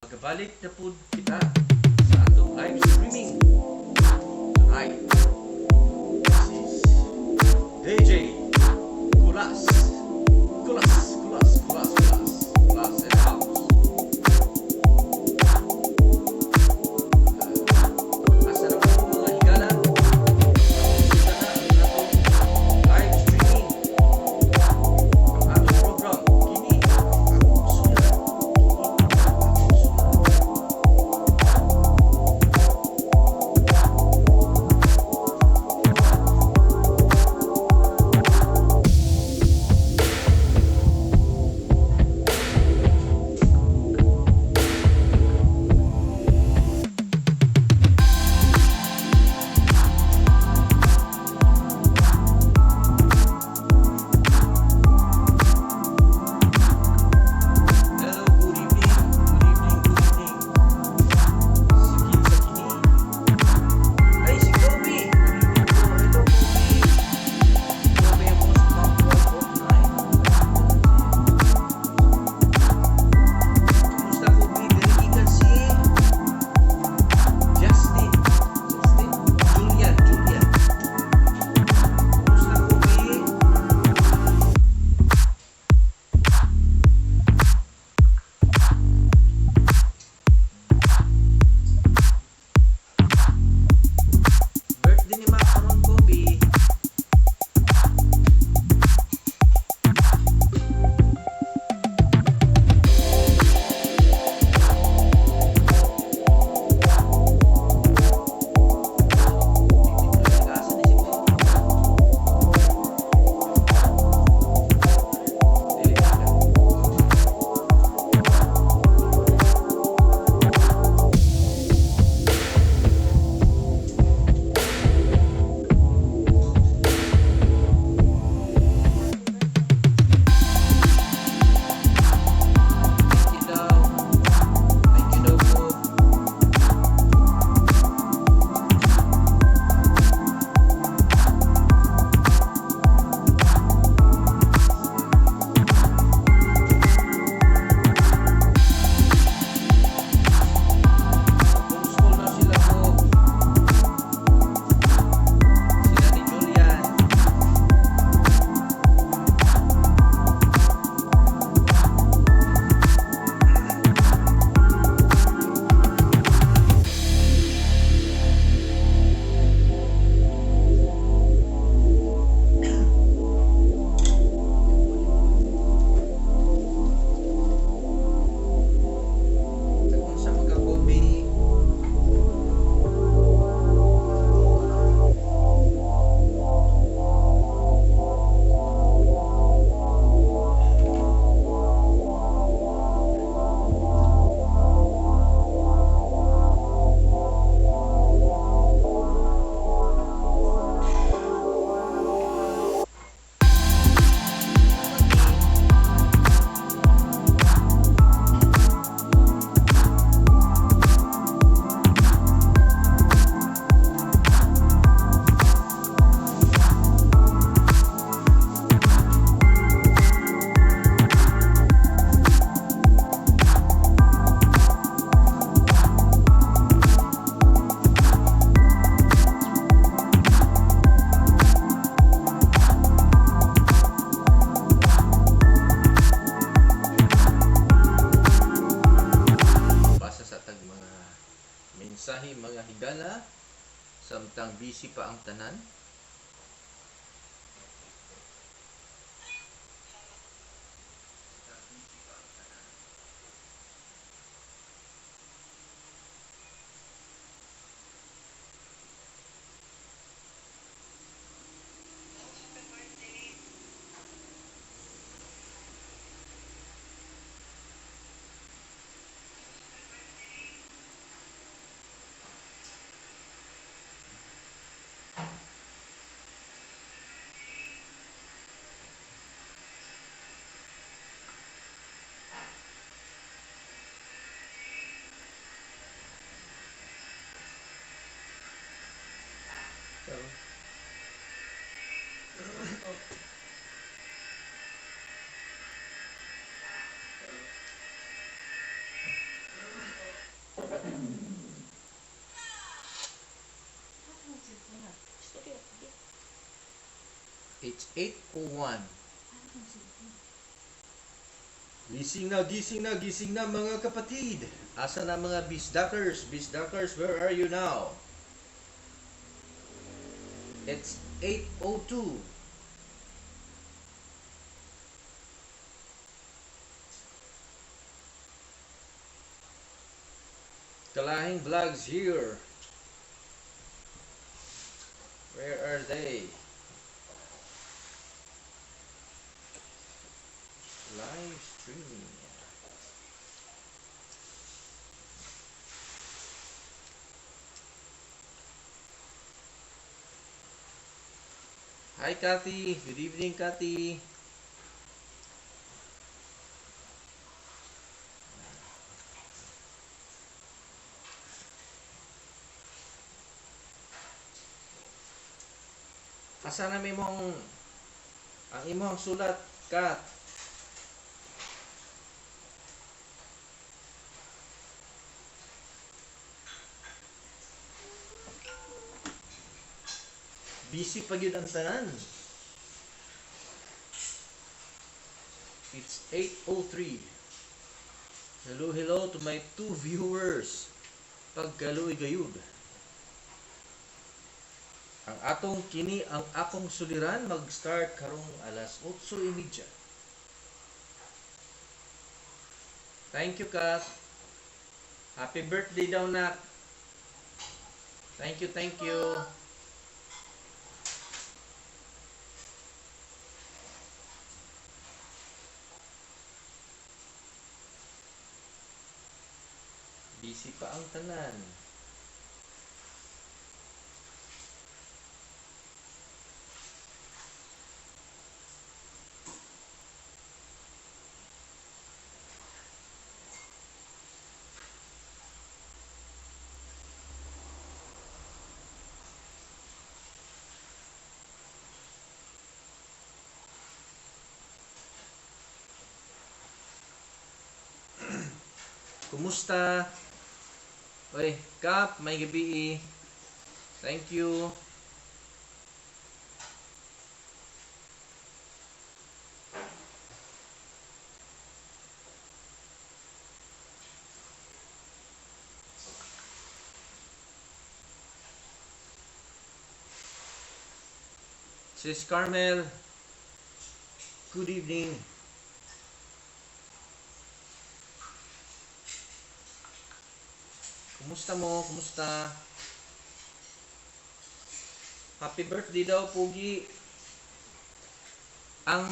Magabalik na pud kita sa atong live streaming tonight. This is DJ Kulas. Kulas, Kulas, Kulas, Kulas. Kulas in the house. Asa na po mga higala? Kita na ang atong live streaming. Ang atong program. Kini ang akong sulat. Kini ang akong sulat. Hello, good evening. Good evening, good evening. Si Kinsa kini. Ay, si Kobe! Good evening po. Hello, Kobe. Si Kobe ang most punctual all night. Kumusta, Kobe? Dirigikan si Justin. Justin? Julian. Julian. Kumusta, Kobe? Birthday ni Mac karon, Kobe. Asa ni si Kobe? Dili ka. Thank you daw. Thank you daw po. Homeschool na sila po. Sila ni Julian. Unsa man ka, Kobe? Basa sa tag mga mensahe, mga higala, samtang busy pa ang tanan. Happy birthday. Happy birthday. So, It's 8:01. Gising na, gising na, gising na, mga kapatid. Asa na mga bisdakers? Bisdakers, where are you now? It's 8:02. Kalahing Vlogs here. Where are they? Live streaming. Hi, Kathy. Good evening, Kathy. Asa na may mong ang imong sulat, Kat? Busy pa gyud ang tanan. It's 8:03. Hello, hello to my two viewers. Pagkaluoy gayud. Ang atong Kini ang Akong Suliran mag-start karong alas 8:30. Thank you, Kat. Happy birthday daw, nak. Thank you, thank you. Busy pa ang tanan. Kumusta? Oy, Kap, maayong gabii. Thank you. Sis Carmel, good evening. Kumusta mo? Kumusta? Happy birthday daw, Pugi. Ang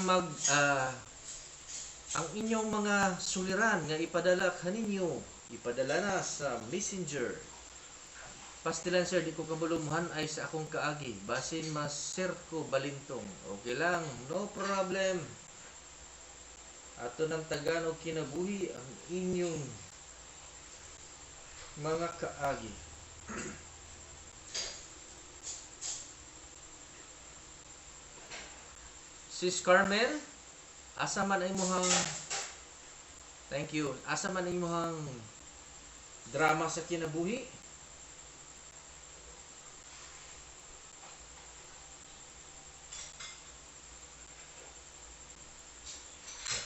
inyong mga suliran nga ipadala kaninyo, ipadala na sa Messenger. Pastilan, sir, di ko kabalo ay sa akong kaagi. Basin mas-share ko balintong. Okay lang, no problem. Ato ng tagaan og kinabuhi ang inyong mga kaagi. Sis Carmel, asa man ay imuhang, thank you. Asa man ay imuhang drama sa kinabuhi?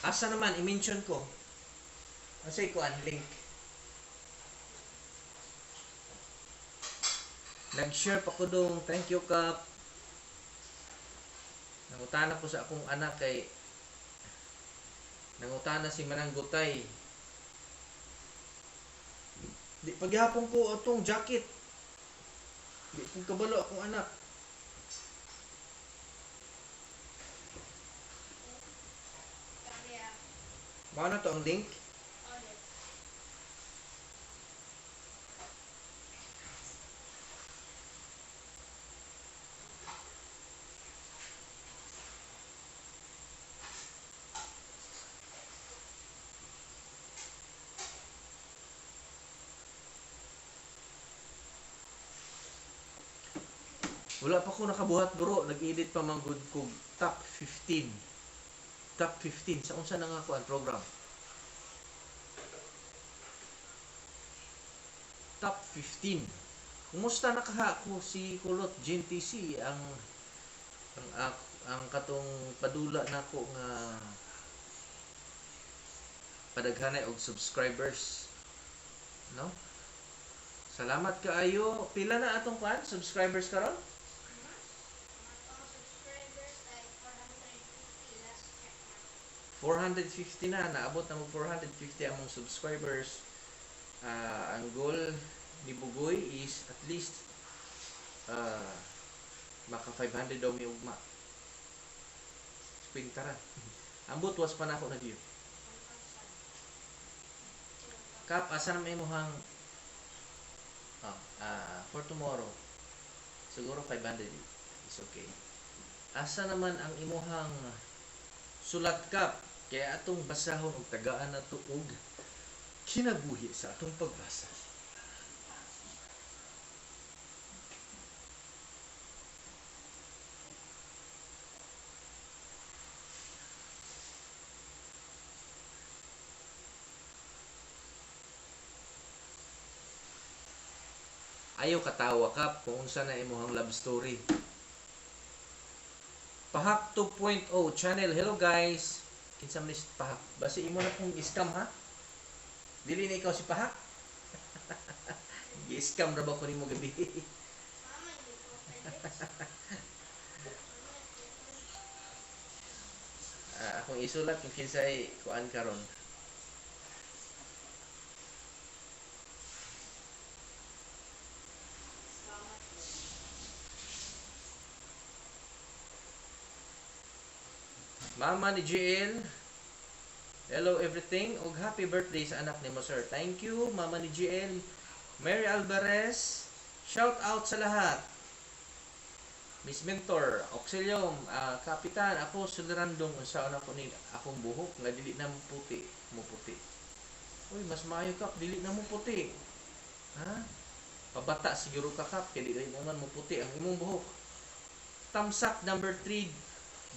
Asa naman i-mention ko? Asa ko ang link? Nag-share pa ko dong. Thank you, Kap. Nangutana ko sa akong anak kay nangutana si Mananggutay. Di paghapon ko atong jacket. Di ko kabalo akong anak. Kaya, Mao na to ang link. ulit. Wala pa ko nakabuhat, bro. Nag-edit pa man gud kog top 15. Top 15 sa unsa na nga kuan program. Top 15. Kumusta na kaha ko si Kulot GNTC ang Ang katong padula nako nga padaghanay og subscribers, no? Salamat kaayo. Pila na atong kuan subscribers karon? Ang subscribers ay 450 last check na. 450 na, naabot na mo 450 among subscribers. Ang goal ni Bugoy is at least maka 500 daw mi ugma. 50 ra. Ambot was pa nako na view. 1,000. Kap, asa na may imuhang for tomorrow? Siguro 500 is okay. Asa naman ang imuhang sulat, Kap? Kaya atong basahon og tagaan nato og kinabuhi sa atong pagbasa. Ayaw katawa, Kap, kung unsa na imuhang love story. Pahak 2.0 channel. Hello guys. Kinsa man ni si Pahak? Basi imo na kong scam ha? Dili na ikaw si Pahak? Gi-scam ra ba ko nimo gabi? Mama, hindi ko pwede. Akong isulat kung kinsay kuan karon. Mama ni GL. Hello everything ug happy birthday sa anak nimo, sir. Thank you, Mama ni GL. Mary Alvarez, shout out sa lahat. Miss Mentor, Auxilium, Kapitan, ako sulerandong unsaon ako ni akong buhok nga dili na mo puti, mo puti. Uy, mas maayo, Kap, dili na mo puti. Ha? Pabata siguro ka, Kap, kay dili naman mo puti ang imong buhok. Tamsak number 3,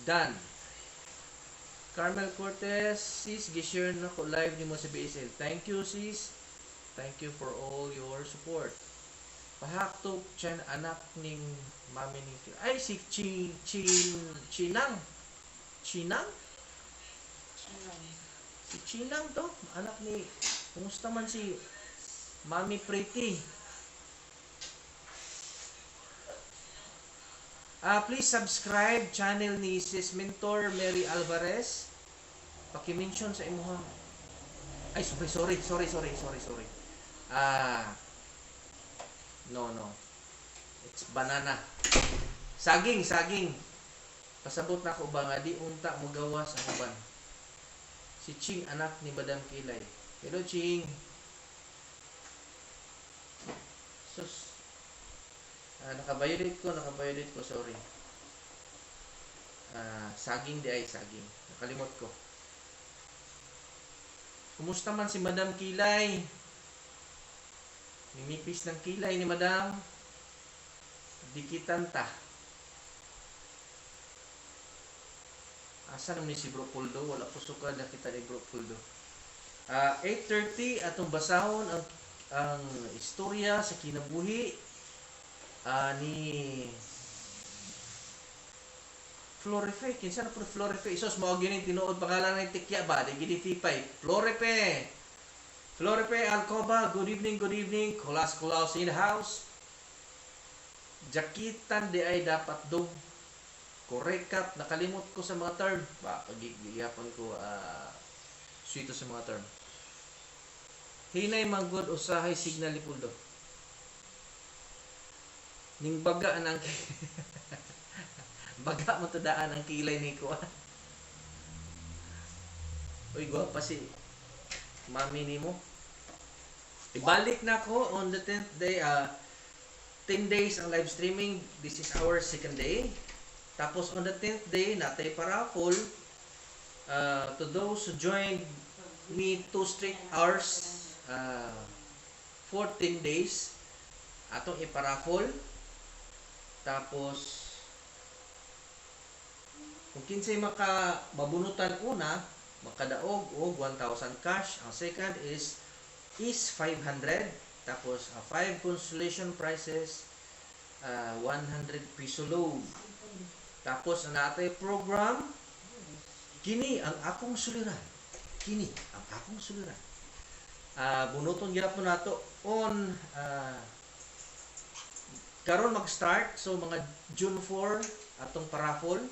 done. Carmel Cortez, sis, gi-share na ko live nimo sa BSL. Thank you, sis. Thank you for all your support. Pahakto chan anak ning mami ni, ay, si Chi Chin Chinang. Chinang? Si Chinang to, anak ni. Kumusta man si Mami Pretty? Please subscribe channel ni Sis Mentor Mary Alvarez. Paki-mention sa imuhang. Ay, sorry, sorry, sorry, sorry, sorry, sorry. No. It's banana. Saging, saging. Pasabot na ako ba nga di unta mo gawas ang uban. Si Ching, anak ni Madam Kilay. Hello, Ching. Sus. Naka-violate ko, sorry. Saging di ay, saging. Nakalimot ko. Kumusta man si Madam Kilay? Ninipis ng kilay ni Madam. Dikitan ta. Asa naman ni si Bro Puldo? Wala ko suka nakita ni Bro Puldo. 8:30 atong basahon ang istorya sa kinabuhi ni Florife. Kinsa na po Florife? Isos, mao gyud ning tinuod pangalan ng tikya ba? Di gini Fipay. Florife. Florife Alcoba, good evening, good evening. Kulas Kulas in the house. Jakitan di ay dapat dong. Correct, Kap. Nakalimot ko sa mga term. Ba, pagigihapon ko swito sa mga term. Hinay manggod usahay signal ni Puldo. Ning baga ang baga mo tudaan ang kilay ni kuan. Uy, gwapa si mami nimo. Ibalik na ko on the 10th day, 10 days ang live streaming. This is our second day. Tapos on the 10th day, natay paraffle. To those who joined me 2 straight hours, 14 days, atong iparaffle. Tapos, kung kinsay maka mabunutan una, makadaog og 1,000 cash. Ang second is 500. Tapos, 5 consolation prizes, 100 piso load. Tapos ang natay program, "Kini ang akong suliran." "Kini ang akong suliran." Bunuton gyapon nato on karon mag-start, so mga June 4 atong paraffle.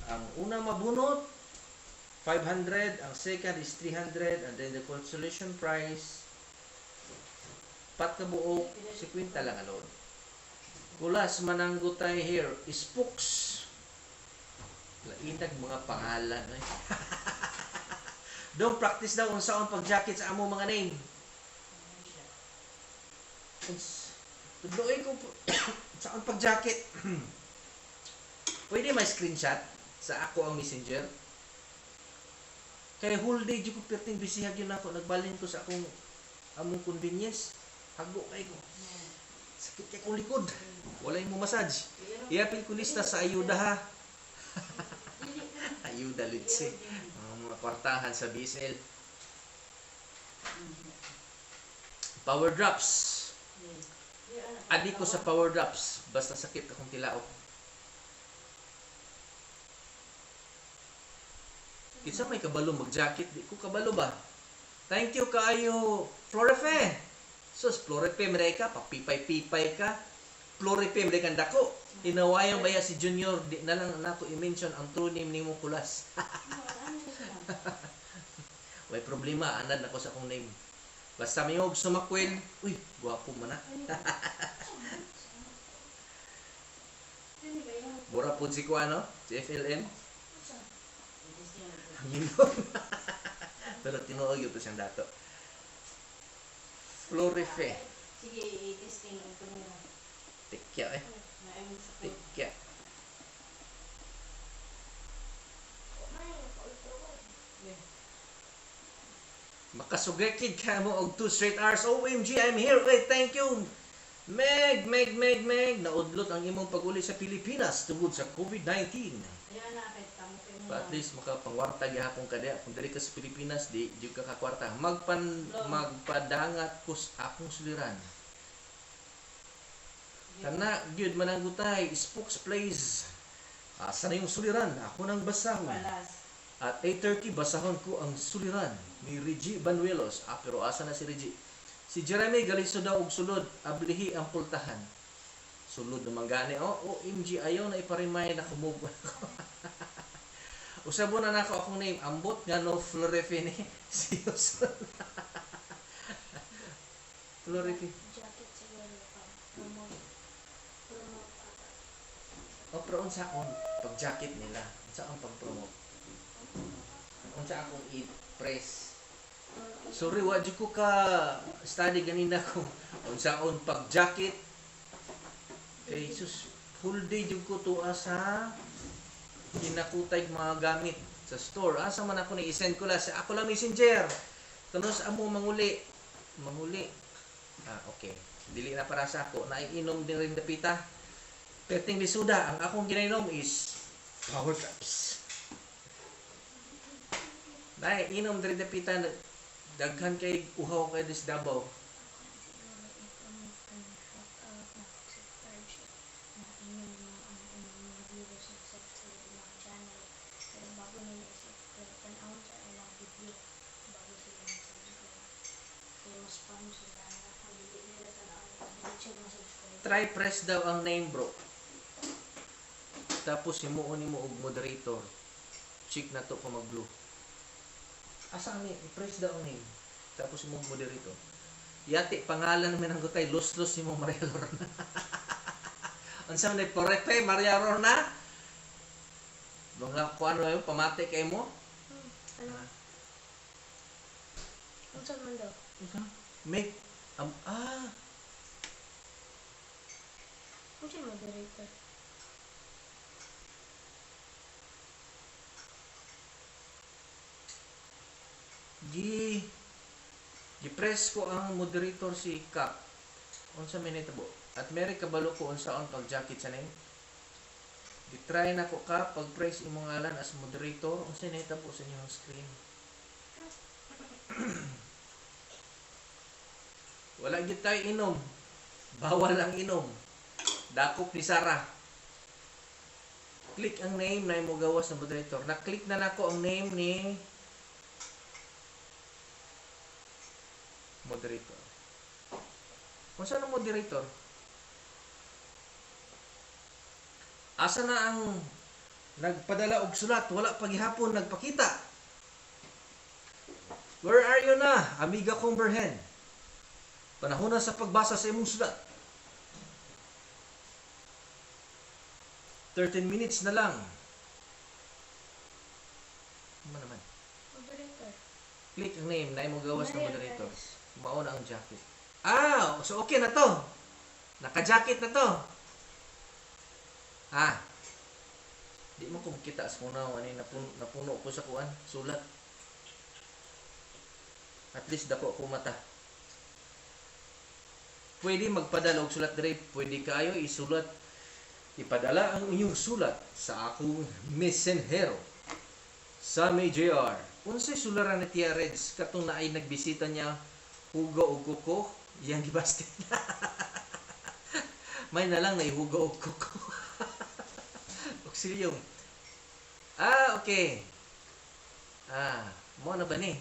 Ang una mabunot 500, ang second is 300, and then the consolation prize pat ka buok 50 lang alone. Kulas Mananggutay here. Spooks. Lainag mga pangalan. Eh. Don't practice daw unsaon pag-jacket sa amo mga name. Tudloy ko saan pag-jacket. Pwede may screenshot sa ako ang Messenger. Kay whole day jud ko perting busy gyud ako, nagbalhin ko sa akong among convenience. Hago kay ko. Sakit kay kong likod. Walay mo massage. Iapil ko lista sa ayuda ha. Ayuda litse. Ang mga kwartahan sa BSL. Power drops. Adi ko sa power drops. Basta sakit akong tilaok. Kinsa may kabalo mag-jacket? Di ko kabalo ba? Thank you kaayo, Florife. Sus, Florife, maray ka. Papipay-pipay ka. Florife, maray kang dako. Inawayan ba ya si Junior? Di na lang nako i-mention ang true name nimo, Kulas. Way problema, anad nako sa akong name. Basta may og sumakwil, uy, gwapo man na. Mura po si kuano, si FLM. Ang inom. Pero tinuod yun to siyang dato. Florife. Sige, i-testing ito mo. Tikya eh. Tikya. Makasugekid ka mo og 2 straight hours. OMG, I'm here. Wait, thank you. Meg, Meg, Meg, Meg. Naudlot ang imong pag-uli sa Pilipinas tungod sa COVID-19. But at least makapangwarta gihapon ka diha. Kung diri ka sa Pilipinas, di jud ka kakwarta. Magpadangat kus akong suliran. Kana gyud mananggutay, Spooks Plays. Asa na yung suliran? Ako nang basahon. At 8:30, basahon ko ang suliran ni Reggie Banuelos. Ah, pero asa na si Reggie? Si Jeremy Galiso daw og sulod, ablihi ang pultahan. Sulod naman gani. Oh, OMG, ayaw na iparimay na kumove ako. Usabo na nako akong name. Ambot nga no Florife ni. Serious. Florife. Jacket siguro pa. Promote. Promote ata. O, pero unsa akong pag-jacket nila? Unsa akong pag-promote? Unsa akong i-press? Sorry, wa jud ko ka study ganina ko unsa akong pag-jacket. Eh, sus, full day jud ko tuwa sa kinakutay mga gamit sa store. Asa man ako ni i-send ko lang sa ako lang Messenger. Tunos amo manguli. Manguli. Ah, okay. Dili na para sa ako. Naiinom din rin dapita. Perting lisuda, ang akong ginainom is Power Drops. Naiinom din dapita, daghan kay uhaw kay dis Davao. Siguro i-promote kami, shout out na subscribe siya na inyong mga ang inyong mga viewers na subscribe mga channel. Pero bago nila i-subscribe, tan-awon sa ilang video bago sila mag-subscribe. Kaya mas spam sila na kung dili nila tan-awon, dili siya ma-subscribe. Try press daw ang name, bro. Tapos himuon nimo og moderator. Check na to kung mag-blue. Asa ang name? I-press daw ang name. Tapos mo moderator. Yati pangalan man ang gutay, los-los nimo Maria Lorna. Unsa man ni Porepe Maria Lorna? Mga kuan mo pamati kay mo? Ano? Unsa man daw? Unsa? Make ah Unsa moderator? Gi gi-press ko ang moderator si Kap. Unsa may nitabo? At Mary kabalo ko unsaon pag-jacket sa name. Gi-try na ko ka pag-press imong ngalan as moderator, unsa nahitabo sa inyong screen? Wala gyud tay inom. Bawal ang inom. Dakop ni Sarah. Click ang name na imo gawas na moderator. Na-click na nako ang name ni moderator. Unsa na moderator? Asa na ang nagpadala og sulat, wala pa gihapon nagpakita? Where are you na, amiga kong berhen? Panahon na sa pagbasa sa imong sulat. 13 minutes na lang. Ano naman? Moderator. Click ang name na imong gawas na Maria moderator. Perez. Mao na ang jacket. Ah, so okay na to. Naka-jacket na to. Ah. Di mo ko makita sa kunaw ani napuno ko sa kuan, sulat. At least dako ko mata. Pwede magpadala og sulat dire, pwede kayo isulat. Ipadala ang inyong sulat sa akong messenhero. Sammy JR. Unsay sularan ni Tia Reds katong naay nagbisita niya huga og kuko, iyang gibasted. May na lang naihuga og kuko. Auxilium. Ah, okay. Ah, mo na ba ni?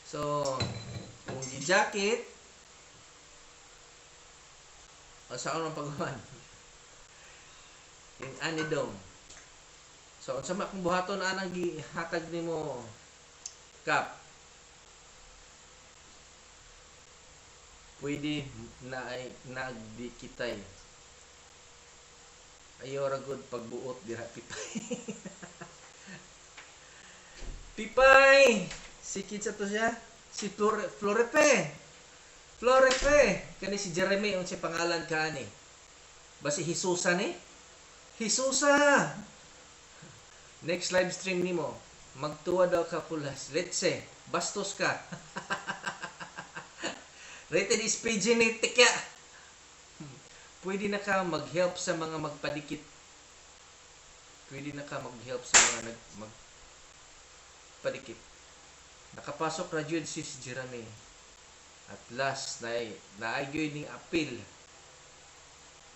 So, kung gi-jacket, o saan ang paghuman? Yung anidom. So, unsa man akong buhaton anang gihatag nimo, Kap? Pwede na ay nagdikitay. Ayaw ra gud pagbuot dira, Pipay. Pipay! Si kinsa to siya? Si Florepe. Florepe. Kani si Jeremy unsay pangalan ka ani? Ba si Hisusa ni? Hisusa. Next live stream nimo, magtuwa daw ka pulas. Let's say, bastos ka. Rated is PG ni Tikya. Pwede na ka mag-help sa mga magpadikit. Pwede na ka mag-help sa mga magpadikit. Nakapasok na jud si Jeremy. At last, naay gyud ning apil.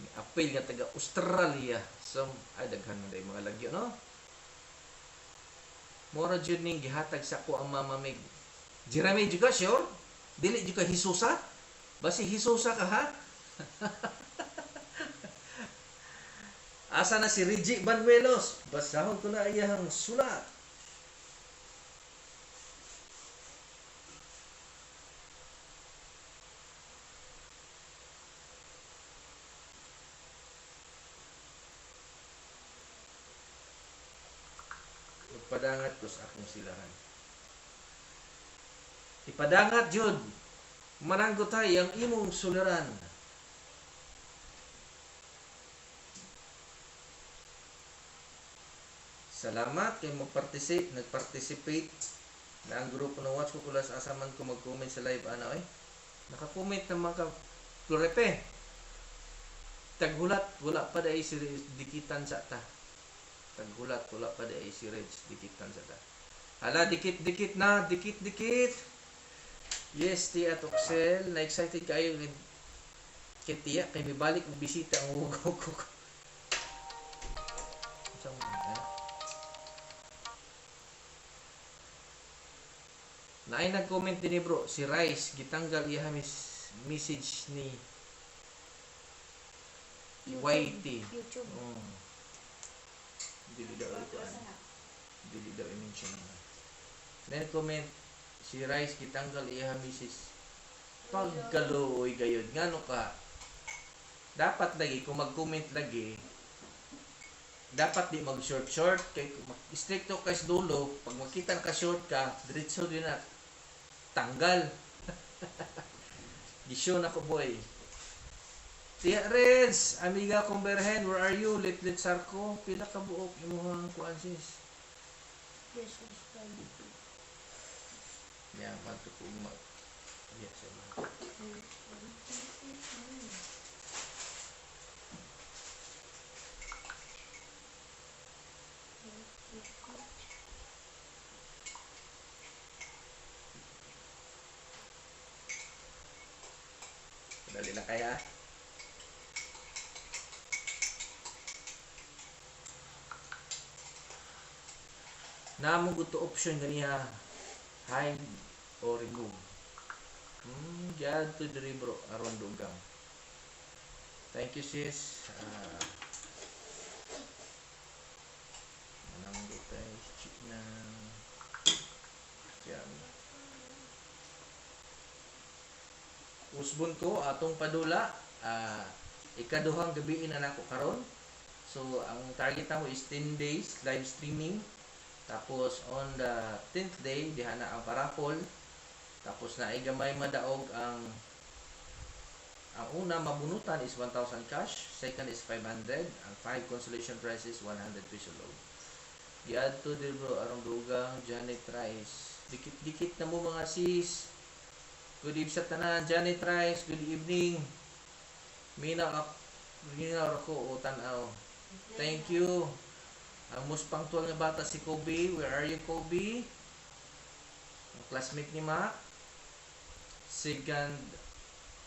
Ni apil nga taga Australia. So, ay daghan man day mga lagyo, no? Mora jud ning gihatag sa ako ang mamamig. Jeremy jud ka, sure? Dili jud ka Hisusa? Basi Hisusa ka, ha? Asa na si Reggie Banuelos? Basahon ko na iyang sulat. Magpadangat ko sa akong silahan. Ipadangat, jud. Mananggotay ang imong suliran. Salamat kay nagparticipate na ang grupo ng Watch Kukulas. Asa man ko mag-comment sa live ana oy. Naka-comment naman ka Florepe. Taghulat wala pa dai si dikitan sa ta. Taghulat wala pa dai si Reg dikitan sa ta. Hala, dikit-dikit na, dikit-dikit. Yes, Tia Toxel, na-excited kayo kay Tia kay mibalik og bisita ang hugaw ko. Naay nag-comment din ni bro, si Rice gitanggal iya message ni YouTube. YT. YouTube. Oh. Dili daw ito ano. Dili daw i-mention na. Then comment si Rice gitanggal iya message. Pagkaluoy gayud ngano ka? Dapat lagi kung mag-comment lagi dapat di mag short short kay stricto kay sa dulo, pag makita ka short ka, diretso din na tanggal. Gisyo na ko boy. Tia Reds, amiga kong berhen, where are you? Litlit Sarko, pila ka buok imuhang kuan sis. This is 22. Yeah, manto ko ma. Yeah, sa mga. Dali lang kaya. Namo gud to option ganiha, hide or remove. Giadto diri, bro, aron dugang. Thank you, sis. Anang tayo na yan. Usbon ko atong padula, ikaduhang gabi na nako karon. So ang target namo is 10 days live streaming. Tapos on the 10th day diha na ang paraffle. Tapos na gamay madaog. Ang una mabunutan is 1,000 cash, second is 500, ang 5 consolation prize is 100 peso load. Giadto dir, bro, arong dugang. Janet Rice. Dikit-dikit na mo, mga sis. Good evening sa tanan. Janet Rice, good evening. Mina up Mina ko o tan-aw. Thank you. Ang most punctual nga bata si Kobe. Where are you, Kobe? Ang classmate ni Mac. Second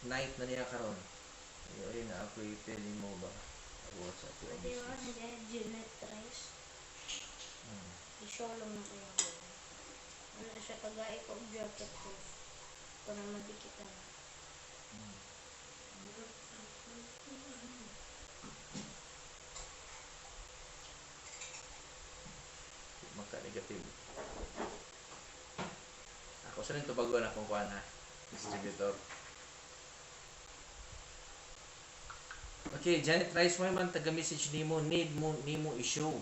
night na niya karon. Ayun na ako i-tell mo ba? About sa ako Pwede ba business. si Janet Rice? I-show lang na kayo ako. Ano siya, tagay ko og jacket ko. Para madikitan. Magka-negative. Ako sa rin tubagon akong kuan ha. Distributor. Okay, Janet Rice, may man taga-message nimo, need mo nimo i-show.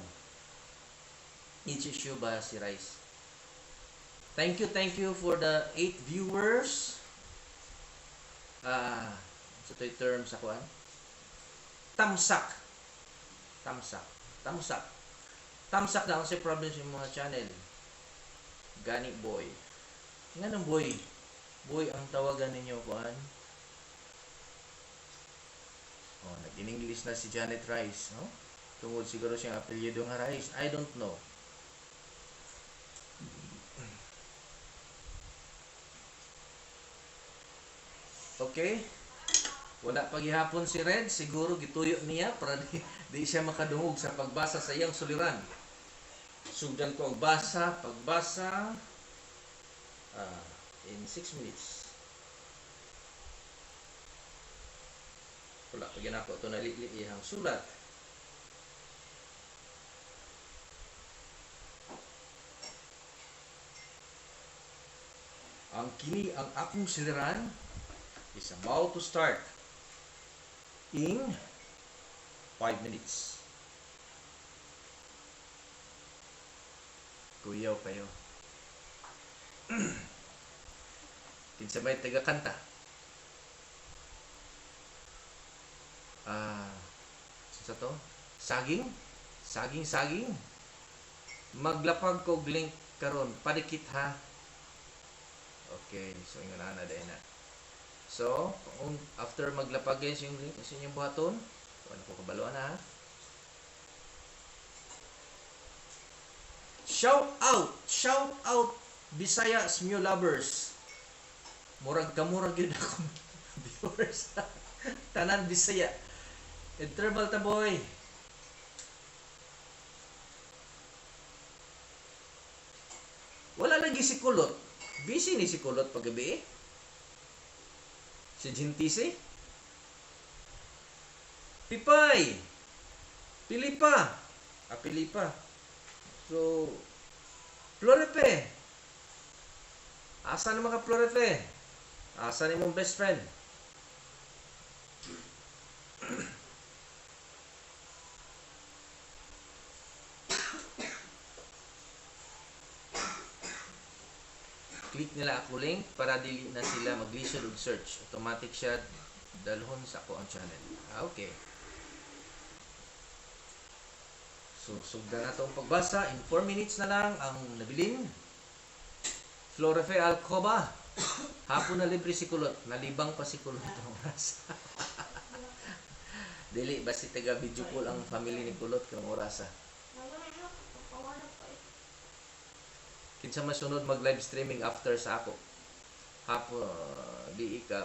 Need issue ba si Rice? Thank you for the 8 viewers. Ah, sa to'y term sa kuan? Tamsak. Tamsak. Tamsak. Tamsak na ang si problem sa mga channel. Gani boy. Nga nang boy? Boy ang tawagan ninyo kuan. Oh, nag-in-English na si Janet Rice, no? Tungod siguro siyang apelyido nga Rice. I don't know. Okay. Wala pa gihapon si Red, siguro gituyo niya para di siya makadungog sa pagbasa sa iyang suliran. Sugdan ko ang basa, pagbasa in 6 minutes. Wala pa ginako ito nalili iyang sulat. Ang kini ang akong suliran is about to start in 5 minutes. Kuyaw kayo. Kinsa may taga-kanta? Ah, sa to? Saging? Saging, saging. Maglapag kog link karon. Padikit ha. Okay, so ingon ana dahil na. So, kung after maglapag guys yung link sa inyong buhaton, wala ko kabaluan ha. Shout out! Shout out Bisaya Smew Lovers. Murag kamurag yun akong viewers. Tanan Bisaya. Interval ta, boy. Wala lagi si Kulot. Busy ni si Kulot paggabi eh. Si Gintisi. Pipay. Pilipa. Ah, Pilipa. So, Florepe. Asa na mga Florepe? Asa ni mong best friend? Click nila ako link para dili na sila maglisod og search. Automatic siya dalhon sa ako ang channel. Ah, okay. So, sugdan na itong pagbasa. In 4 minutes na lang ang nabilin. Florefe Alcoba. Hapon na libre si Kulot. Nalibang pa si Kulot ang oras. Dili ba si taga video call ang family ni Kulot karong orasa? Kinsa masunod mag live streaming after sa ako? Hapon di ka.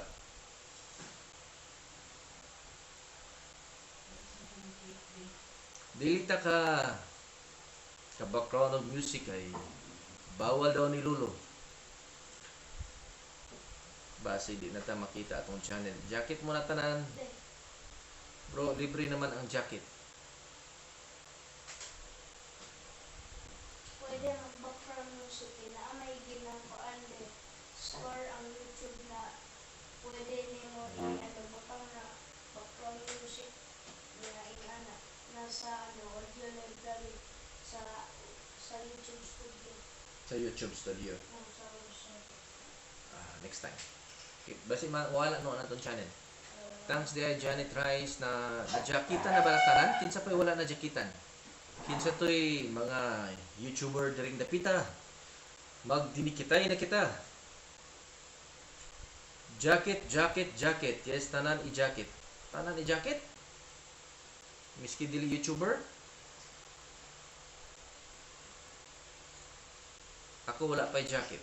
Dili ta ka Sa background of music ay bawal daw ni Lolo. Base di na ta makita atong channel. Jacket mo na tanan. Bro, libre naman ang jacket. Pwede mag-background music eh, na may ginakuan de store ang YouTube na pwede nimo i-ano butang na background music na ingana nasa ano audio library sa YouTube Studio Sa YouTube Studio. o sa website. Ah, next time. Okay, basi mawala no na atong channel. Thanks diay Janet Rice na na-jacketan na ba tanan? Kinsa pa'y wala na jacketan? Kinsa to'y mga YouTuber diring dapita? Magdinikitay na kita. Jacket, jacket, jacket. Yes, tanan i-jacket. Tanan i-jacket? Miski dili YouTuber? Ako wala pa'y jacket.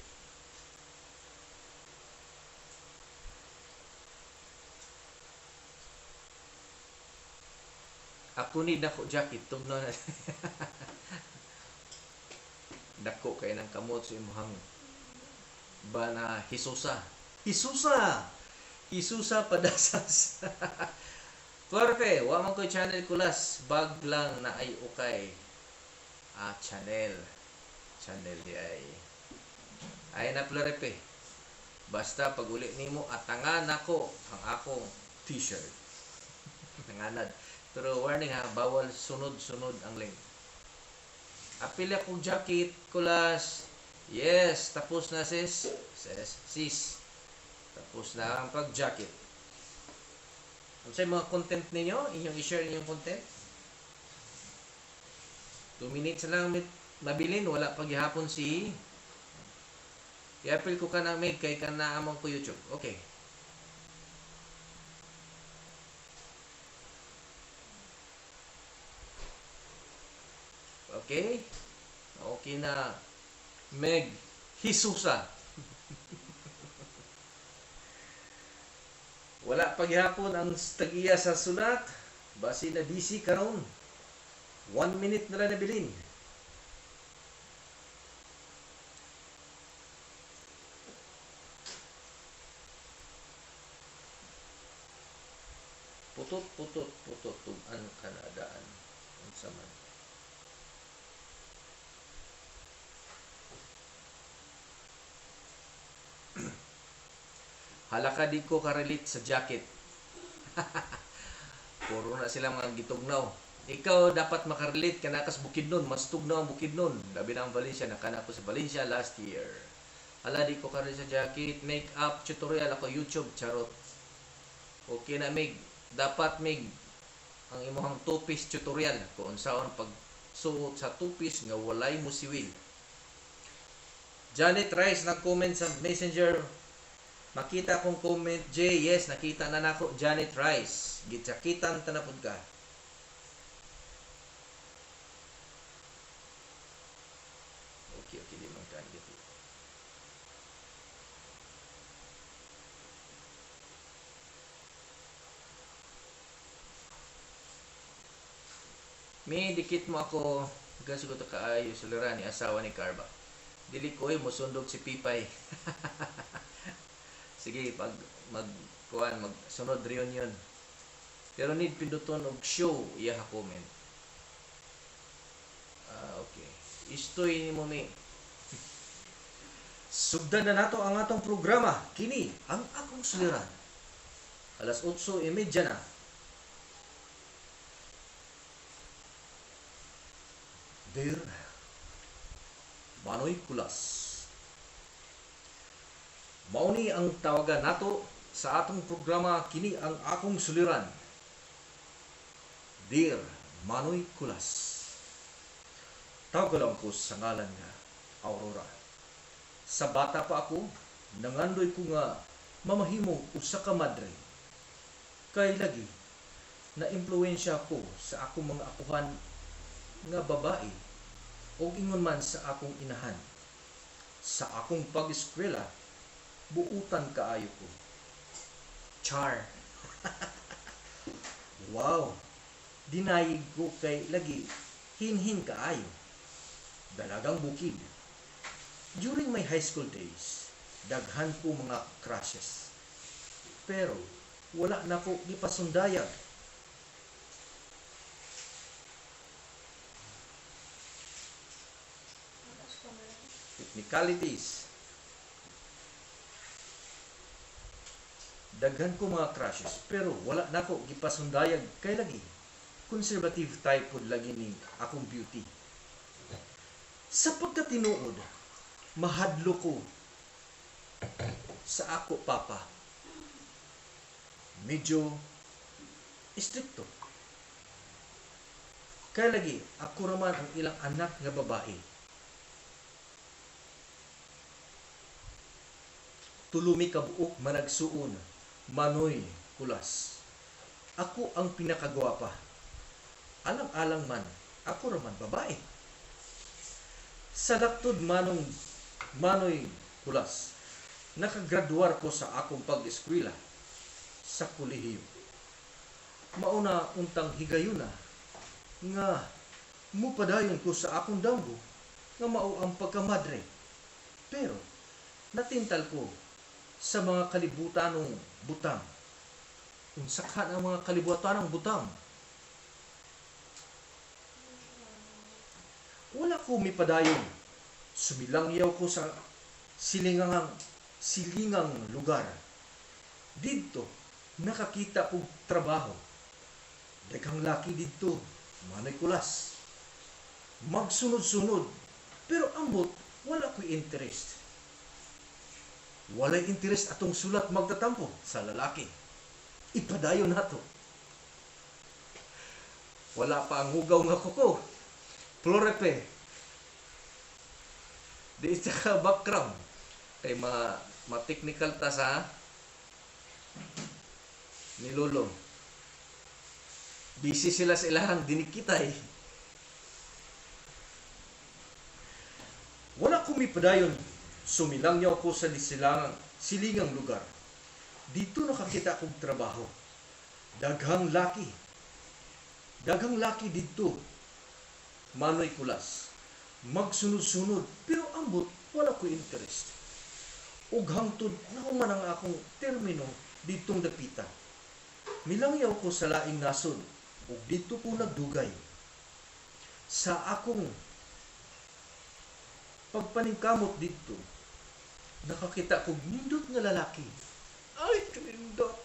Ako ni dako jacket tugno na. Dako kay nang kamot sa imong bana Hisusa. Hisusa. Hisusa padasas. Klorfe, wa man ko'y channel kulas, bag lang na ay ukay. Ah, channel. Channel di ay. Ay na Florepe. Basta pag uli nimo atangan nako ang akong t-shirt. Nanganad. Pero warning ha, bawal sunod-sunod ang link. Apil akong jacket, kulas. Yes, tapos na sis. Sis, sis. Tapos na ang pag-jacket. Unsay mga content ninyo? Inyong i-share inyong content? 2 minutes lang mabilin, wala pa gihapon si I-appeal ko ka na maid kay ka na among ko YouTube. Okay. Okay? Okay na. Meg Hisusa. Wala pa gihapon ang tag-iya sa sulat. Basi na busy karon. 1 minute na lang nabilin. Putot, putot, putot, tugan ka na daan. Unsa man. Hala ka di ko ka-relate sa jacket. Puro na sila mga gitugnaw. Ikaw dapat makarelate ka na kas Bukidnon. Mas tugnaw ang Bukidnon. Labi na ang Valencia. Nakana ako sa Valencia last year. Hala di ko ka-relate sa jacket. Make up tutorial ako YouTube. Charot. Okay na Mig. Dapat Mig ang imong two-piece tutorial kung unsaon pagsuot sa two-piece nga walay musiwil. Janet Rice nag-comment sa Messenger. Makita kong comment, Jay, yes, nakita na nako Janet Rice. Gitsakitan ta na pud ka. Okay, okay, di man kan gitu. May dikit mo ako gasugot kaayo sulira ni asawa ni Carba. Dili ko ay mosundog si Pipay. Sige, pag mag kuan mag sunod reunion. Pero need pinduton og show iya ha comment. Ah, okay. Istoy nimo mi. Sugdan na nato ang atong programa. Kini ang akong suliran. Alas 8:30 na. Dear Manoy Kulas. Mauni ang tawagan nato sa atong programa kini ang akong suliran. Dear Manoy Kulas. Tawag lang ko sa ngalan nga Aurora. Sa bata pa ako, nangandoy ko nga mamahimong usa ka madre. Kay lagi na impluwensya ko sa akong mga akuhan nga babae o ingon man sa akong inahan. Sa akong pag-eskwela, buutan kaayo ko. Char. Wow. Dinayig ko kay lagi hinhin kaayo. Dalagang bukid. During my high school days, daghan ko mga crushes. Pero wala na ko gipasundayag. Mataas ko na lang. Technicalities. Daghan ko mga crushes pero wala nako gipasundayag kay lagi conservative type pod lagi ning akong beauty. Sa pagkatinuod, mahadlo ko sa ako papa. Medyo istrikto. Kay lagi ako raman ang ilang anak nga babae. Tulo mi kabuok managsuon, manoy kulas. Ako ang pinakagwapa. Alang-alang man, ako raman babae. Sa laktod manong manoy kulas, nakagraduar ko sa akong pag-eskwela sa kolehiyo. Mauna untang higayuna nga mupadayon ko sa akong damgo nga mao ang pagkamadre. Pero natintal ko sa mga kalibutanong butang. Unsa ka ang mga kalibutanong butang? Wala ko mipadayon. Sumilangyaw ko sa silingang lugar. Didto nakakita kog trabaho. Daghang laki didto, manoy kulas. Magsunod-sunod, pero ambot wala ko'y interest. Walay interest atong sulat magtatampo sa lalaki. Ipadayon nato. Wala pa ang hugaw nga kuko. Florepe. Di sa ka background. Kay ma-technical ta sa ni Lolo. Busy sila sa ilahang dinikitay. Wala ko mipadayon. Sumilangyaw ko sa silingang lugar. Dito nakakita kong trabaho. Daghang laki. Daghang laki dito. Manoy kulas. Magsunod-sunod. Pero ambot, wala ko interest. Ug hangtod nahuman ang akong termino ditong dapita. Milangyaw ko sa laing nasod ug didto ko nagdugay. Sa akong pagpaningkamot didto, nakakita kog nindot nga lalaki. Ay, kanindot!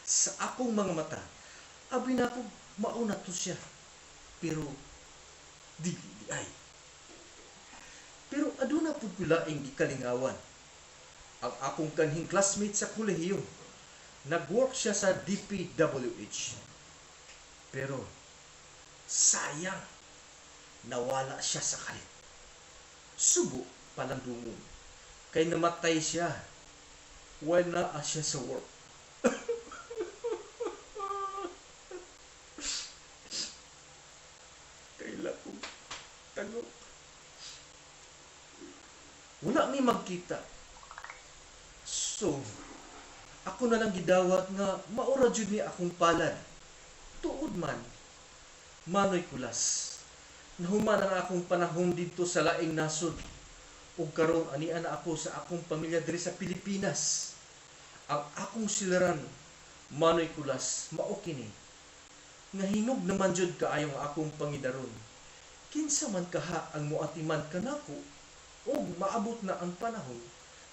Sa akong mga mata, abi na kog mauna to siya. Pero dili di ay. Pero aduna pud ko laing gikalingawan. Ang akong kanhing classmate sa kolehiyo, nag-work siya sa DPWH. Pero sayang, nawala siya sa kalit. Subo palandungon. Kay namatay siya while naa siya sa work. Kaila ko tago. Wala mi magkita. So, ako na lang gidawat nga maura jud ni akong palad. Tuod man, manoy kulas. Nahuman ang akong panahon didto sa laing nasod. Ug karon ania na ako sa akong pamilya diri sa Pilipinas. Ang akong silaran, manoy kulas, mao kini. Nga hinog naman jud kaayo ang akong pangidaron. Kinsa man kaha ang moatiman kanako ug maabot na ang panahon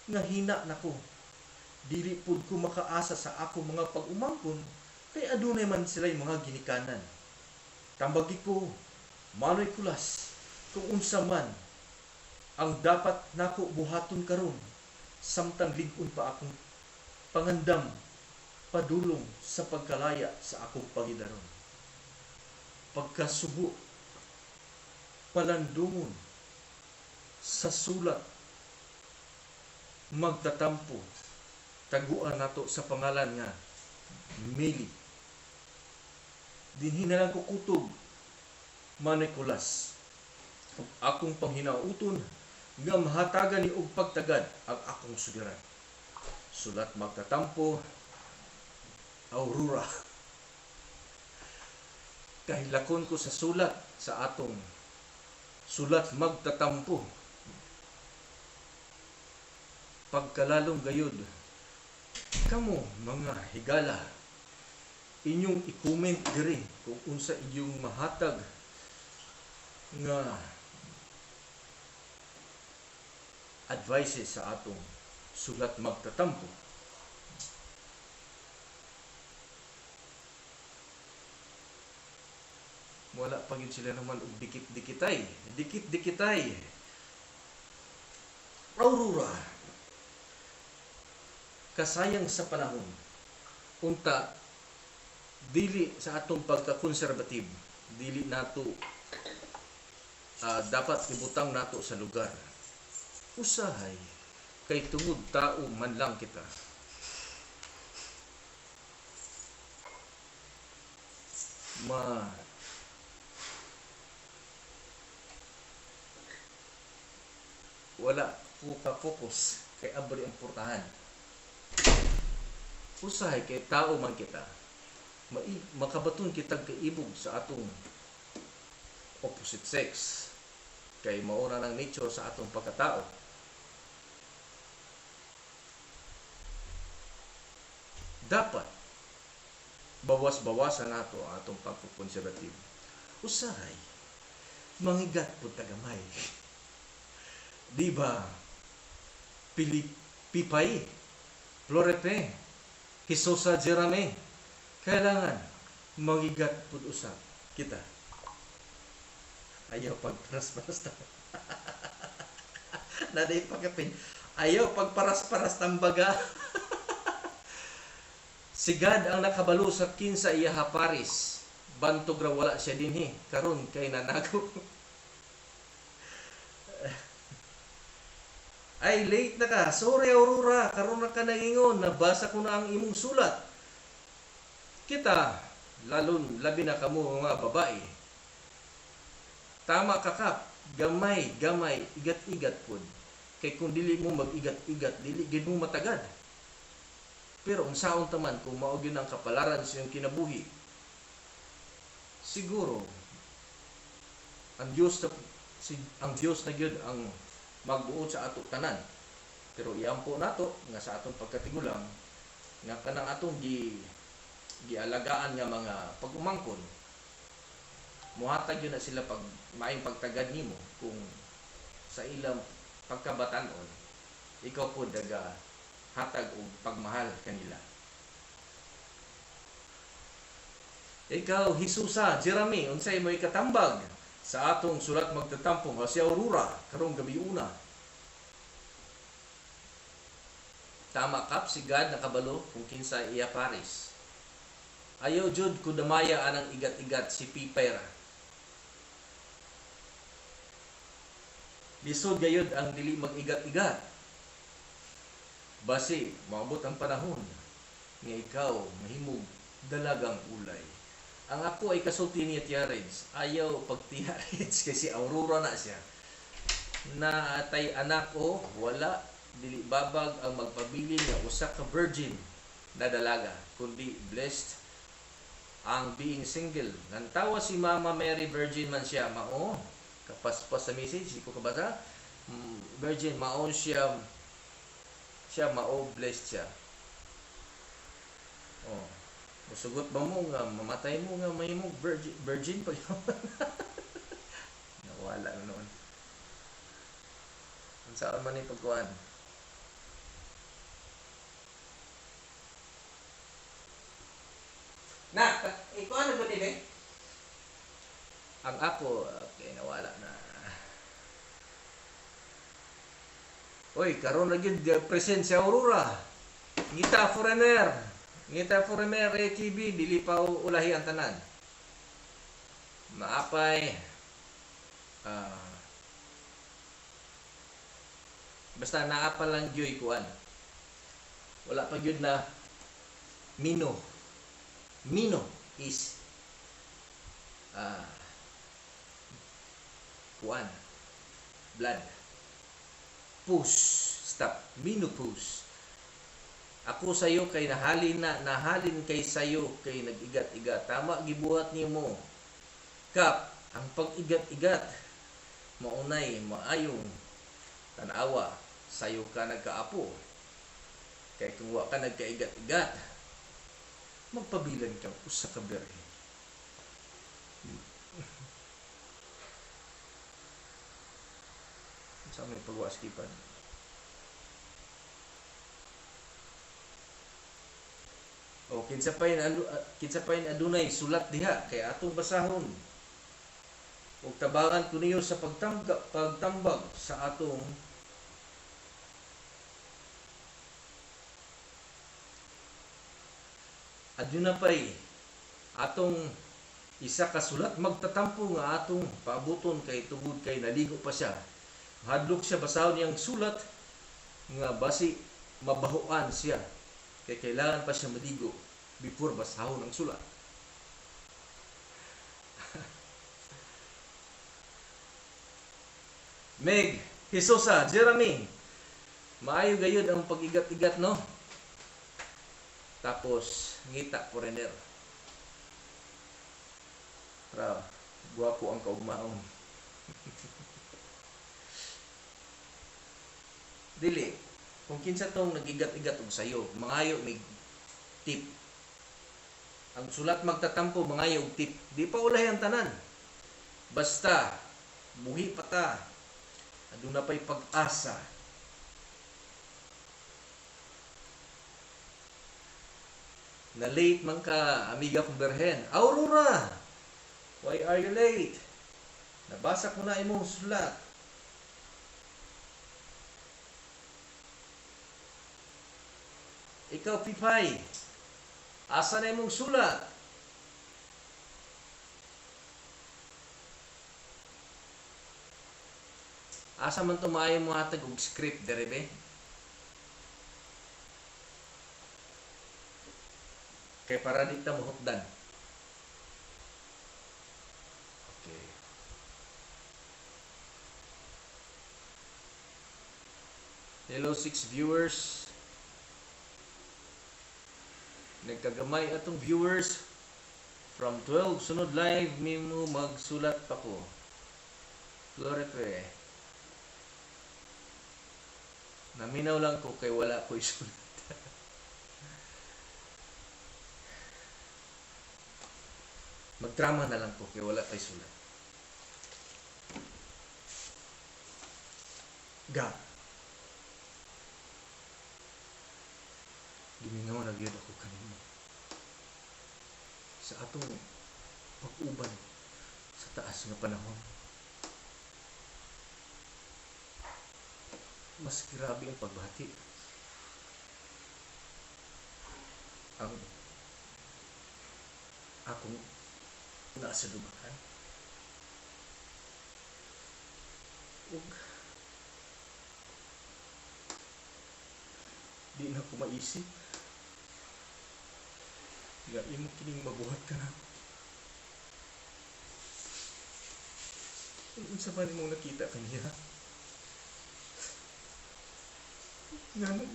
nga hina nako. Dili pud ko makaasa sa akong mga pag-umangkon kay adunay man sila'y mga ginikanan. Tambagi ko, manoy kulas, kung unsa man ang dapat nako buhaton karon samtang lig-on pa akong pangandam padulong sa pagkalaya sa akong pagidaron. Pagkasubo, palandungon sa sulat, magtatampo, taguan nato sa pangalan nga Meli. Dinhi na lang ko kutob, manoy kulas. Ug akong panghinauton nga mahatagan ni og pagtagad ang akong sugiran. Sulat magtatampo, Aurora. Kahilakon ko sa sulat sa atong Sulat magtatampo. Pagkalalong gayud, kamo mga higala, inyong i-comment diri kung unsa inyong mahatag nga advices sa atong sulat magtatampo. Wala pa gyud sila naman og dikit-dikitay. Dikit-dikitay. Aurora. Kasayang sa panahon. Unta dili sa atong pagka-conservative, dili nato dapat ibutang nato sa lugar. Usahay kay tungod tao man lang kita. Ma wala ko ka-focus kay abri ang portahan. Usahay kay tao man kita. Makabaton kitag kaibog sa atong opposite sex kay mao na ng nature sa atong pagkatao. Dapat bawas-bawasan nato ang atong pagkukonservative. Usahay mangigat pud tagamay. Di ba? Pili Pipay, Florepe, Hisosa Jerame, kailangan magigat pud usab kita. Ayaw pagparas-paras ta. Naday pagkapin. Ayaw pagparas-paras tambaga. Si God ang nakabalo sa kinsa iyaha Paris. Bantog ra wala siya dinhi karon kay nanago. Ay, late na ka. Sorry, Aurora. Karon na ka nangingon. Nabasa ko na ang imong sulat. Kita, lalon, labi na kamo mga babae. Tama ka, Kap. Gamay, gamay, igat-igat pod. Kay kung dili mo mag-igat-igat, dili gid mo matagad. Pero unsaon ta man kung mao gyud ang kapalaran sa iyong kinabuhi, siguro ang Dios na, si, ang Dios na gyud ang magbuot sa ato tanan. Pero iampo nato nga sa atong pagkatigulang nga kanang atong gialagaan nga mga pag-umangkon, muhatag yun na sila pag maayong pagtagad nimo kung sa ilang pagkabatanon ikaw po daga hatag og pagmahal kanila. Ikaw, Hisusa, Jeremy, unsay mo ikatambag sa atong sulat magtatampong o si Aurora karong gabi una? Tama kap, si God nakabalo kung kinsa iya Paris. Ayaw jud kudamaya anang igat-igat si Pipera. Lisod gayud ang dili mag-igat-igat. Basi moabot ang panahon nga ikaw mahimog dalagang ulay. Ang ako ay kasulti ni Tiareds, ayaw pagtiareds kay si Aurora na siya. Naatay anak o wala, dili babag ang magpabilin nga usa ka virgin na dalaga, kundi blessed ang being single. Nantawa si Mama Mary, virgin man siya, mao kapaspas sa message, di ko kabasa. Virgin, mao siya, siya mao blessed siya. Oh. Musugot ba mo nga mamatay mo nga may mo virgin pa yun? Nawala na noon. Saan man yung pagkuhan? Na, ikuan na ba din eh? Ang ako, okay, nawala na. Oy, karon na gyud present si Aurora. Ngita foreigner. Ngita foreigner ATV, dili pa ulahi ang tanan. Maapay. Basta naa pa lang gyud kuan. Wala pa gyud na mino. Mino is kuan, blood. Push, stop, menopause. Ako sayo kay nahalin na, nahalin kay sayo kay nag-igat-igat. Tama gibuhat nimo. Kap, ang pag-igat-igat Maunay maayong tanawa, sayo ka nagkaapo. Kay kung wa ka nagkaigat-igat, magpabilan ka usa ka birhen. Sa may pagwaskipan. O kinsa pay adunay sulat diha kay atong basahon. Ug tabangan ko niyo sa pagtambag sa atong aduna pay atong isa ka sulat magtatampo nga atong paabuton kay tungod kay naligo pa siya. Hadlok siya basahon niyang sulat nga basi mabahuan siya kay kailangan pa siya maligo before basahon ang sulat. Meg, Hisosa, Jeremy, maayo gayud ang pag-igat-igat, no? Tapos, ngita foreigner. Pra, gwapo ang kaugmaon. Dili, kung kinsa tong nagigat-igat og sayo, mangayo mig tip. Ang sulat magtatampo, mangayo og tip. Di pa ulay ang tanan. Basta, buhi pa ta. Aduna pa'y pag-asa. Na late man ka, amiga kong berhen. Aurora! Why are you late? Nabasa ko na imong sulat. Ikaw, Pipay, asa na imong sulat? Asa man tumayo mo hatag og script dere be? Kay para di ta mahutdan. Okay. Hello 6 viewers. Nagkagamay atong viewers from 12 sunod live mimo magsulat pa ko. Florife. Naminaw lang ko kay wala ko'y sulat. Magdrama na lang ko kay wala kay sulat. Ga. Gimingaw na gyud ako kanimo. Sa atong pag-uban sa taas nga panahon. Mas grabe ang pagbati. Ang akong nasa dumahan. Ug di na ko maisip nga imo kining mabuhat ka na. Unsa man imong nakita kaniya? Nganong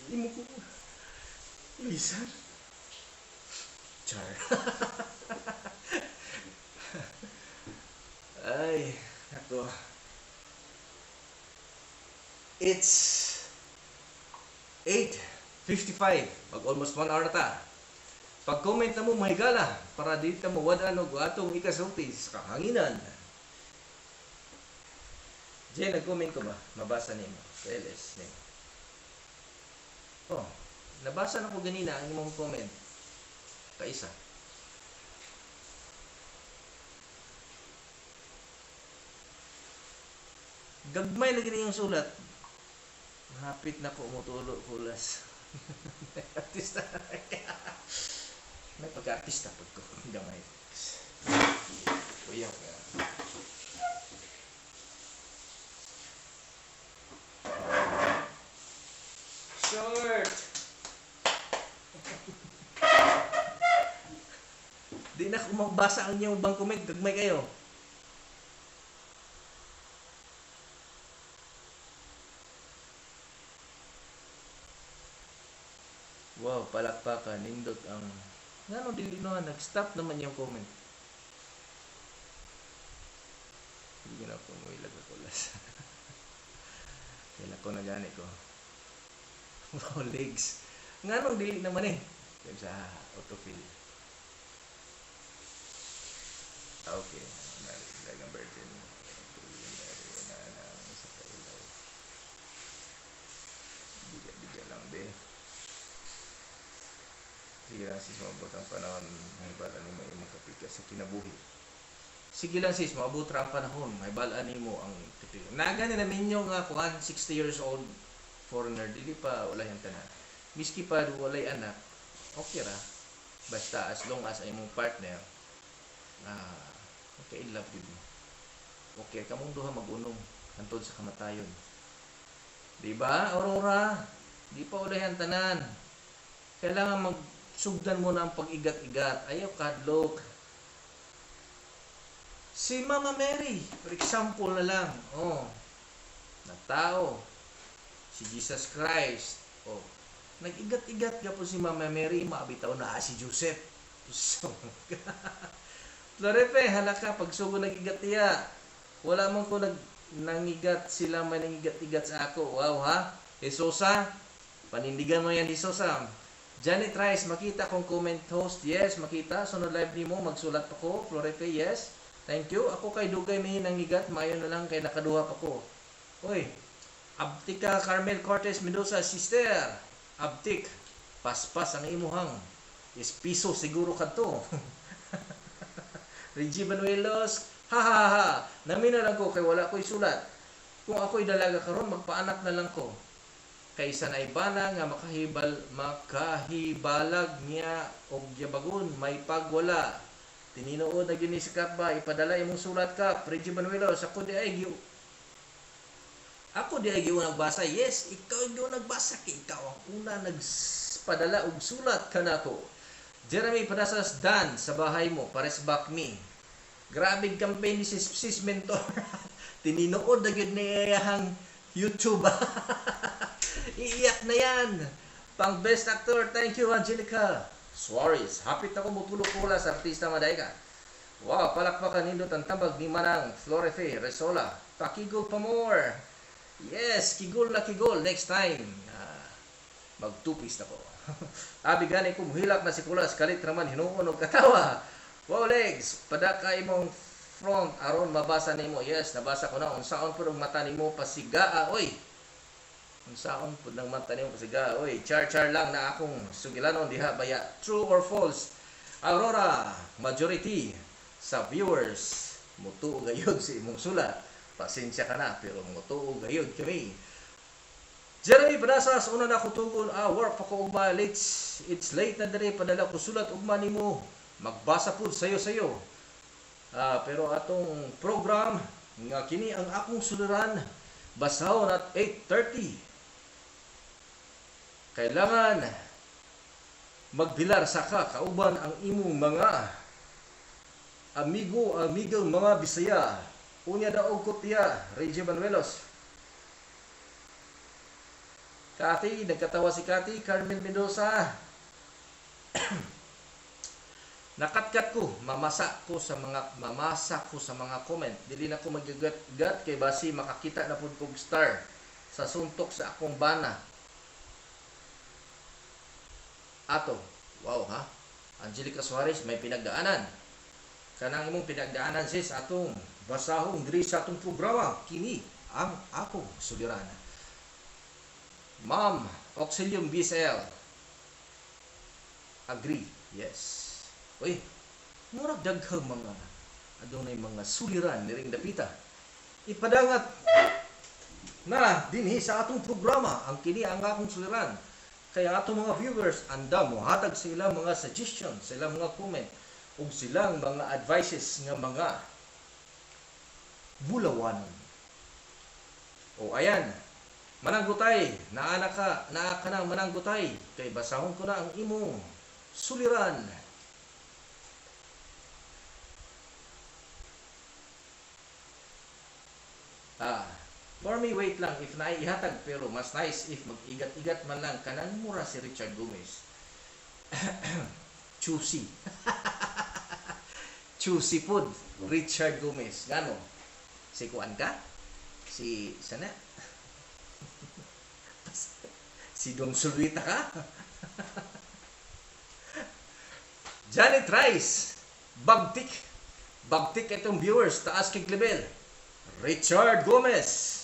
imo ko ilisan? Char. Ay, nako. It's 8:55. Mag almost 1 hour na ta. Pag-comment na mo mahigala para di ta mawad-an og atong ikasulti sa kahanginan. Jay, nag-comment ko ba? Mabasa nimo sa LS nimo. Oh, nabasa na ko ganina ang imong comment. Kaisa. Gagmay lagi na yung sulat. Hapit na ko umutulo kulas. Artista. May pagka-artista pag ko. Gamay. Uyaw ka. Short! Di na ko mabasa ang inyong bang comment. Gagmay kayo. Wow, palakpakan. Nindot ang... Ngano, dili na. Nag-stop naman yung comment. Hindi na ako muilag ako las. Kailan ko na gani ko. Wow, legs. Nganong dili naman eh. Sa autofill. Okay. Dagang virgin. Na na sa kailaw. Biga-biga lang be. Sige lang sis, maabot ang panahon, mahibal-an nimo imong kapika sa kinabuhi. Sige lang sis, maabot ra ang panahon, mahibal-an nimo ang kapika. Naga ni naminyo nga kuan 60 years old foreigner, dili pa ulahin tanan. Miski pa walay anak, okay ra. Basta as long as ang imong partner okay in love gyud mo. Okay, kamong duha mag-unom hantod sa kamatayon. Di ba, Aurora? Di pa ulahan tanan. Kailangan magsugdan mo na ang pag-igat-igat. Ayaw kadlok. Si Mama Mary, for example na lang. Oh, nagtao. Si Jesus Christ. Oh, nag-igat-igat ka po si Mama Mary, maabitaw na si Joseph. So, Florepe, hala ka, pagsugo nag-igat iya. Wala man ko nag nangigat sila may nangigat-igat sa ako. Wow ha? Jesusa, panindigan mo yan, Jesusa. Janet Rice, makita kong comment host. Yes, makita. Sunod live nimo, magsulat pa ko. Florepe, yes. Thank you. Ako kay dugay may nangigat, mayo na lang kay nakaduha pa ko. Uy, Abtik ka, Carmel Cortez Mendoza, sister. Abtik, paspas ang imuhang. Is piso siguro kadto. Reggie Manuelos, ha ha ha, namin na lang ko kay wala ko'y sulat. Kung ako'y dalaga karon, magpaanak na lang ko. Kaysa na ibana nga makahibalag niya og yabagon, may pagwala. Tininuod na gyud ni si Kap ba, ipadala imong sulat Kap. Reggie Manuelos, ako di ay giunang nagbasa. Yes, ikaw ang giunang nagbasa kay ikaw ang una nagpadala og sulat kanako. Jeremy Padasas, Dan sa bahay mo, pares back me. Grabe campaign ni sis, sis Mentor. Tininood na gyud niya iyang YouTube. Iiyak na yan. Pang best actor, thank you Angelica Suarez. Hapit ako mutulog kula sa artista maday ka. Wow, palakpakan nindot ang tambag ni Manang Florefe Resola. Pakigol pa more. Yes, kigol na kigol. Next time, magtupis na ko. Abi gani ko muhilak na si Kulas kalit raman hinuon og katawa. Wow legs, padaka imong front aron mabasa nimo. Yes, nabasa ko na unsaon pud ang mata nimo pasigaa oy. Unsaon pud ang mata nimo pasigaa oy. Char char lang na akong sugilanon diha baya. True or false? Aurora, majority sa viewers mutuo gayud sa imong sulat. Pasensya ka na pero mutuo gayud kami. Jeremy Padasas, una na ko tugon, work pa ko ugma, late, it's late na dire, padala ko sulat ugma nimo, magbasa pud sayo-sayo. Pero atong program, nga kini ang akong suliran, basahon at 8:30. Kailangan magbilar sa ka, kauban ang imong mga amigo, amigang mga Bisaya. Unya daog ko tiya, Reggie Manuelos. Kati, nagkatawa si Kati, Carmen Mendoza. Nakatkat ko, mamasa ko sa mga comment. Dili na ko magigat-gat kay basi makakita na pud kog star sa suntok sa akong bana. Ato, wow ha. Angelica Suarez may pinagdaanan. Kanang imong pinagdaanan sis atong basahong diri sa atong programa kini ang akong suliran. Ma'am, Auxilium BSL. Agree. Yes. Uy, murag daghang mga adunay mga suliran niring dapita. Ipadangat na dinhi sa atong programa ang kini ang akong suliran. Kaya atong mga viewers anda mohatag sa ilang mga suggestions, sa ilang mga comment ug silang mga advices nga mga bulawan. O ayan, Mananggutay, naa ka, naa ka na Mananggutay, kay basahon ko na ang imong suliran. For me, wait lang if naihatag, pero mas nice if mag-igat-igat man lang kanang mura si Richard Gomez. Choosy. Choosy food, Richard Gomez. Gano? Si kuan ka? Si sana? Si Dong Sulwita ka? Janet Rice, Bagtik. Bagtik itong viewers, taas kay level. Richard Gomez.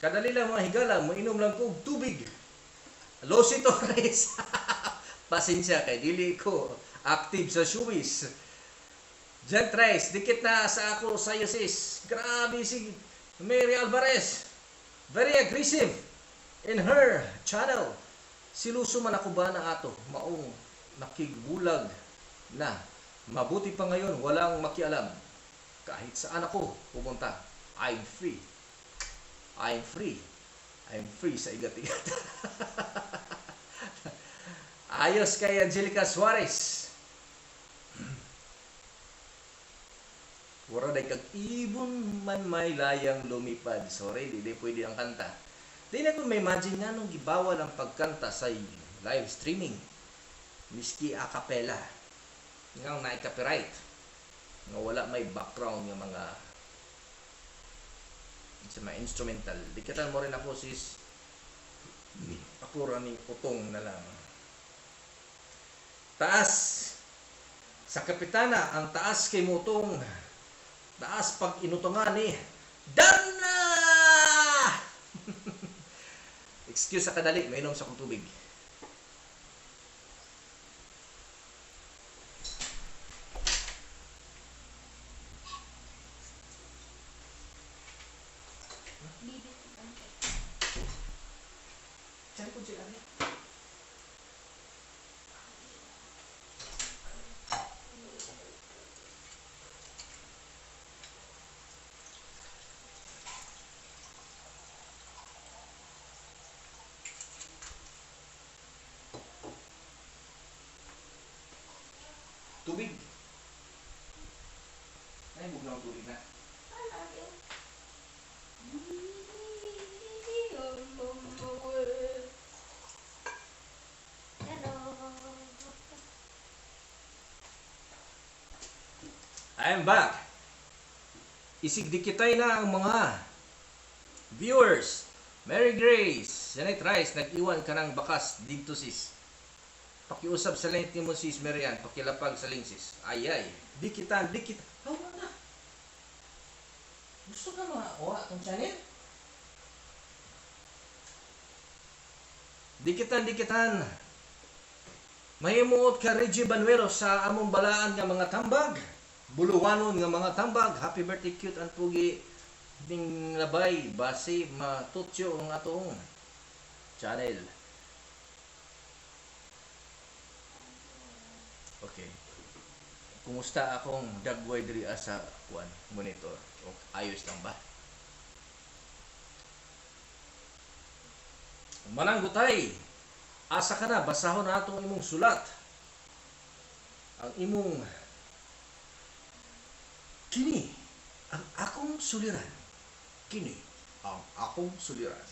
Kadali lang mga higala, mainom lang ko og tubig. Lucy Torres. Pasensya kay dili ko active sa showbiz. Jen Rice, dikit na sa ako sa iyo, sis. Grabe si Mary Alvarez. Very aggressive in her channel. Siluso man ako ba na ato maong nakigbulag na. Mabuti pa ngayon walang makialam. Kahit saan ako pumunta, I'm free. I'm free. I'm free sa igat-igat. Ayos kay Angelica Suarez. Wala day kag ibon man may layang lumipad. Sorry, di pwede ang kanta. Di na ko may imagine nga nung gibawal ang pagkanta sa live streaming. Miski a cappella. Nga na copyright. Nga wala may background nga mga sa mga instrumental. Dikitan mo rin ako, sis. Ako ra ni utong na lang. Taas sa kapitana, ang taas kay mutong. Taas pag inutungan ni Darna! Excuse sa kadali, mainom sa akong tubig. Bibit ko. Saan ko sila niya? Tubig. Ay, bugnaw ang tubig na. Wala yun. Hello. I'm back. Isigdikitay na ang mga viewers. Mary Grace, Janet Rice, nag-iwan ka ng bakas dito, sis. Pakiusap sa link ni mo, sis Marian, pakilapag sa link, sis. Ay ay, dikitan, dikit. Hawa na. Gusto ka makakuha itong channel? Dikitan, dikitan. Mahimuot ka Reggie Banuero sa among balaan nga mga tambag. Buluwanon nga mga tambag. Happy birthday, cute and pugi ning labay base matutyo ang atong channel. Okay. Kumusta akong dagway diri sa kuan monitor? O, ayos lang ba? Mananggutay. Asa ka na, basahon na atong imong sulat. Ang imong kini ang akong suliran. Kini ang akong suliran.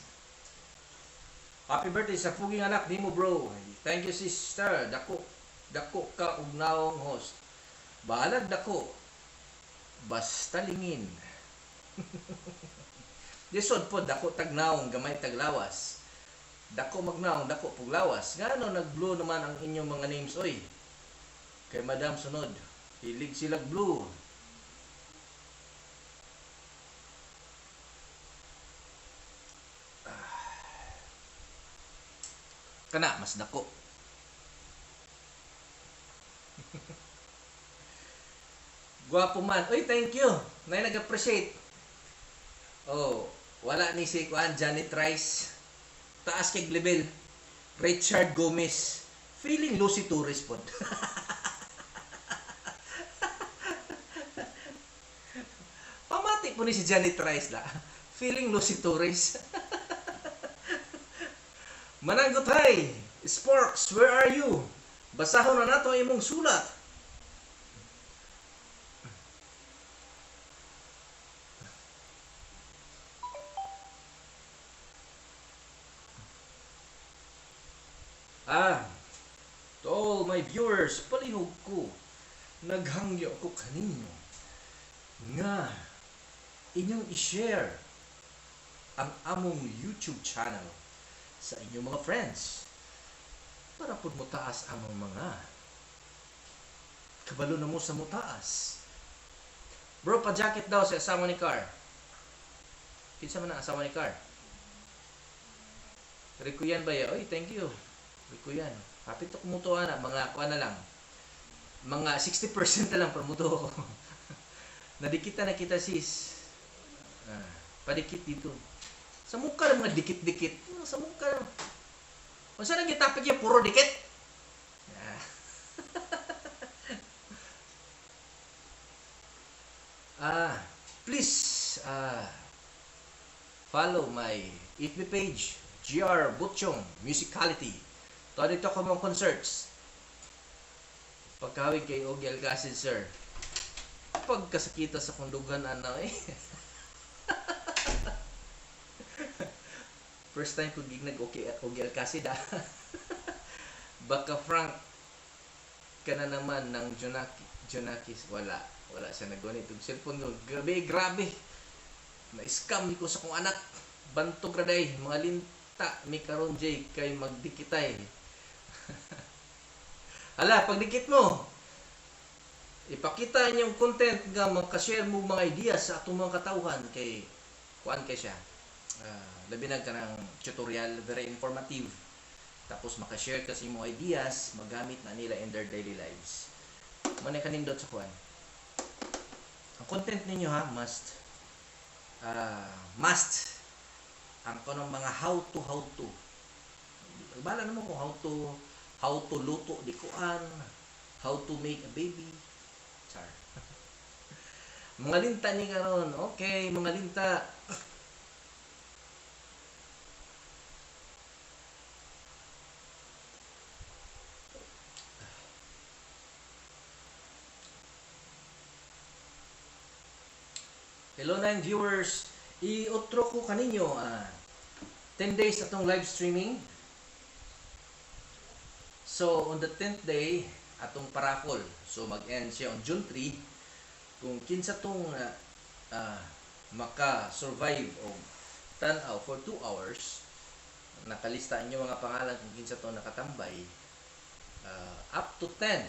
Happy birthday sa puging anak nimo, bro. Thank you, sister. Dako dako ka og naong host. Bahalag dako. Basta lingin. Lisod po dako tagnaong gamay taglawas. Dako magnaong dako puglawas. Ngano nag-blue naman ang inyong mga names oy? Kay Madam sunod. Hilig silag blue. Kana mas dako. Gwapo man. Uy, thank you. Nay nag-appreciate. Oh, wala ni si Kuan Janet Rice. Taas kay level. Richard Gomez. Feeling Lucy Torres pod. Pamati po ni si Janet Rice la. Feeling Lucy Torres. Mananggutay! Sparks, where are you? Basahon na nato ang imong sulat. Ah, to all my my viewers. Palihog ko. Naghangyo ko kaninyo nga inyong i-share ang among YouTube channel sa inyong mga friends para pud mo taas among mga kabalo na mo sa mutaas. Bro, pa-jacket daw sa asawa ni Car. Kinsa man ang asawa ni Car? Rico yan ba ya? Oy, thank you. Rico yan. Happy to kumuto ana, mga kuan na lang. Mga 60% na lang promoto ko. Nadikita na kita, sis. Ah, padikit dito. Sa mukha ng mga dikit-dikit. Sa mukha. Unsa nang topic ya, puro dikit? Ah. Ah, please follow my FB page, GR Butchong Musicality. To dito ko mga concerts. Pagkawig kay Ogie Alcacid, sir. Pagkasakita sa kundugan ana eh. First time ko gignag Ogie Alcacid ah. Baka Frank ka na naman ng Jonaki, Jonakis. Wala. Wala siya naggunit. Og cellphone ko. Grabe, grabe. Na-scam ko sa kong anak. Bantog raday. Mga linta. Mi karon Jay kay magdikitay. Hala, pagdikit mo, ipakita inyong content nga makashare mo mga ideas sa atong mga katawhan kay kuan kay siya. Labi na ka ng tutorial, very informative. Tapos makashare ka sa imong ideas, magamit na nila in their daily lives. Mo na kanindot sa kuan. Ang content ninyo ha, must ang kanang mga how to how to. Bala namo kung how to luto di kuan, how to make a baby. Char. Mga linta ni karon. Okay, mga linta. Hello nine viewers. I-outro ko kaninyo 10 days atong live streaming. So on the 10th day atong paraffle. So mag-end siya on June 3. Kung kinsa tong maka-survive og tan-aw for 2 hours, nakalista inyo mga pangalan kung kinsa tong nakatambay up to 10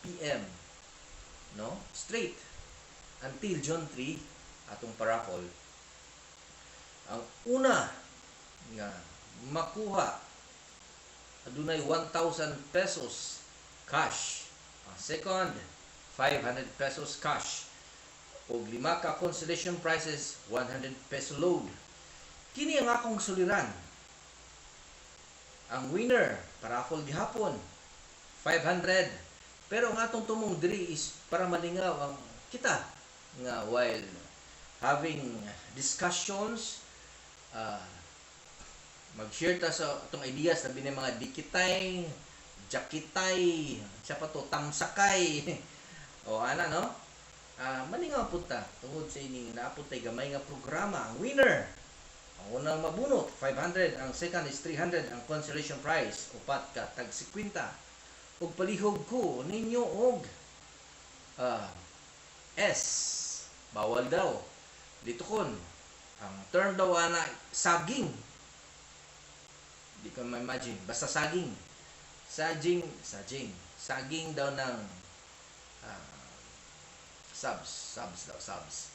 PM, no? Straight until June 3 atong paraffle. Ang una nga makuha adunay 1,000 pesos cash. Ang second, 500 pesos cash. Og lima ka consolation prizes, 100 peso load. Kini ang akong suliran. Ang winner, paraffle gihapon, 500. Pero ang atong tumong diri is para malingaw ang kita nga while having discussions, mag-share ta sa atong ideas labi na mga dikitay, jakitay, siya pa to tamsakay. O ana no? Malingaw pud ta tungod sa ining naapod tay gamay nga programa. Ang winner, ang unang mabunot 500, ang second is 300, ang consolation prize upat ka tag 50. Ug palihog ko ninyo og S, bawal daw dito kon ang term daw ana saging. Di ko ma-imagine, basta saging. Saging, saging. Saging daw ng subs, subs daw, subs.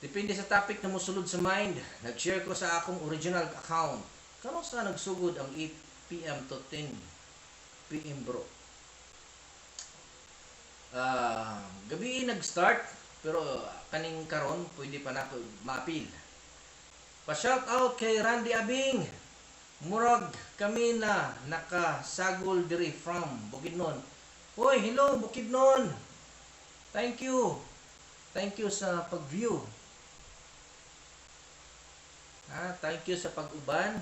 Depende sa topic na mosulod sa mind. Nag-share ko sa akong original account. Karon sa nagsugod ang 8 PM to 10 PM, bro? Gabi nag-start pero kaning karon pwede pa nako maapil. Pa-shout out kay Randy Abing. Murag kami na nakasagol diri from Bukidnon. Hoy, hello Bukidnon. Thank you. Thank you sa pag-view. Ah, thank you sa pag-uban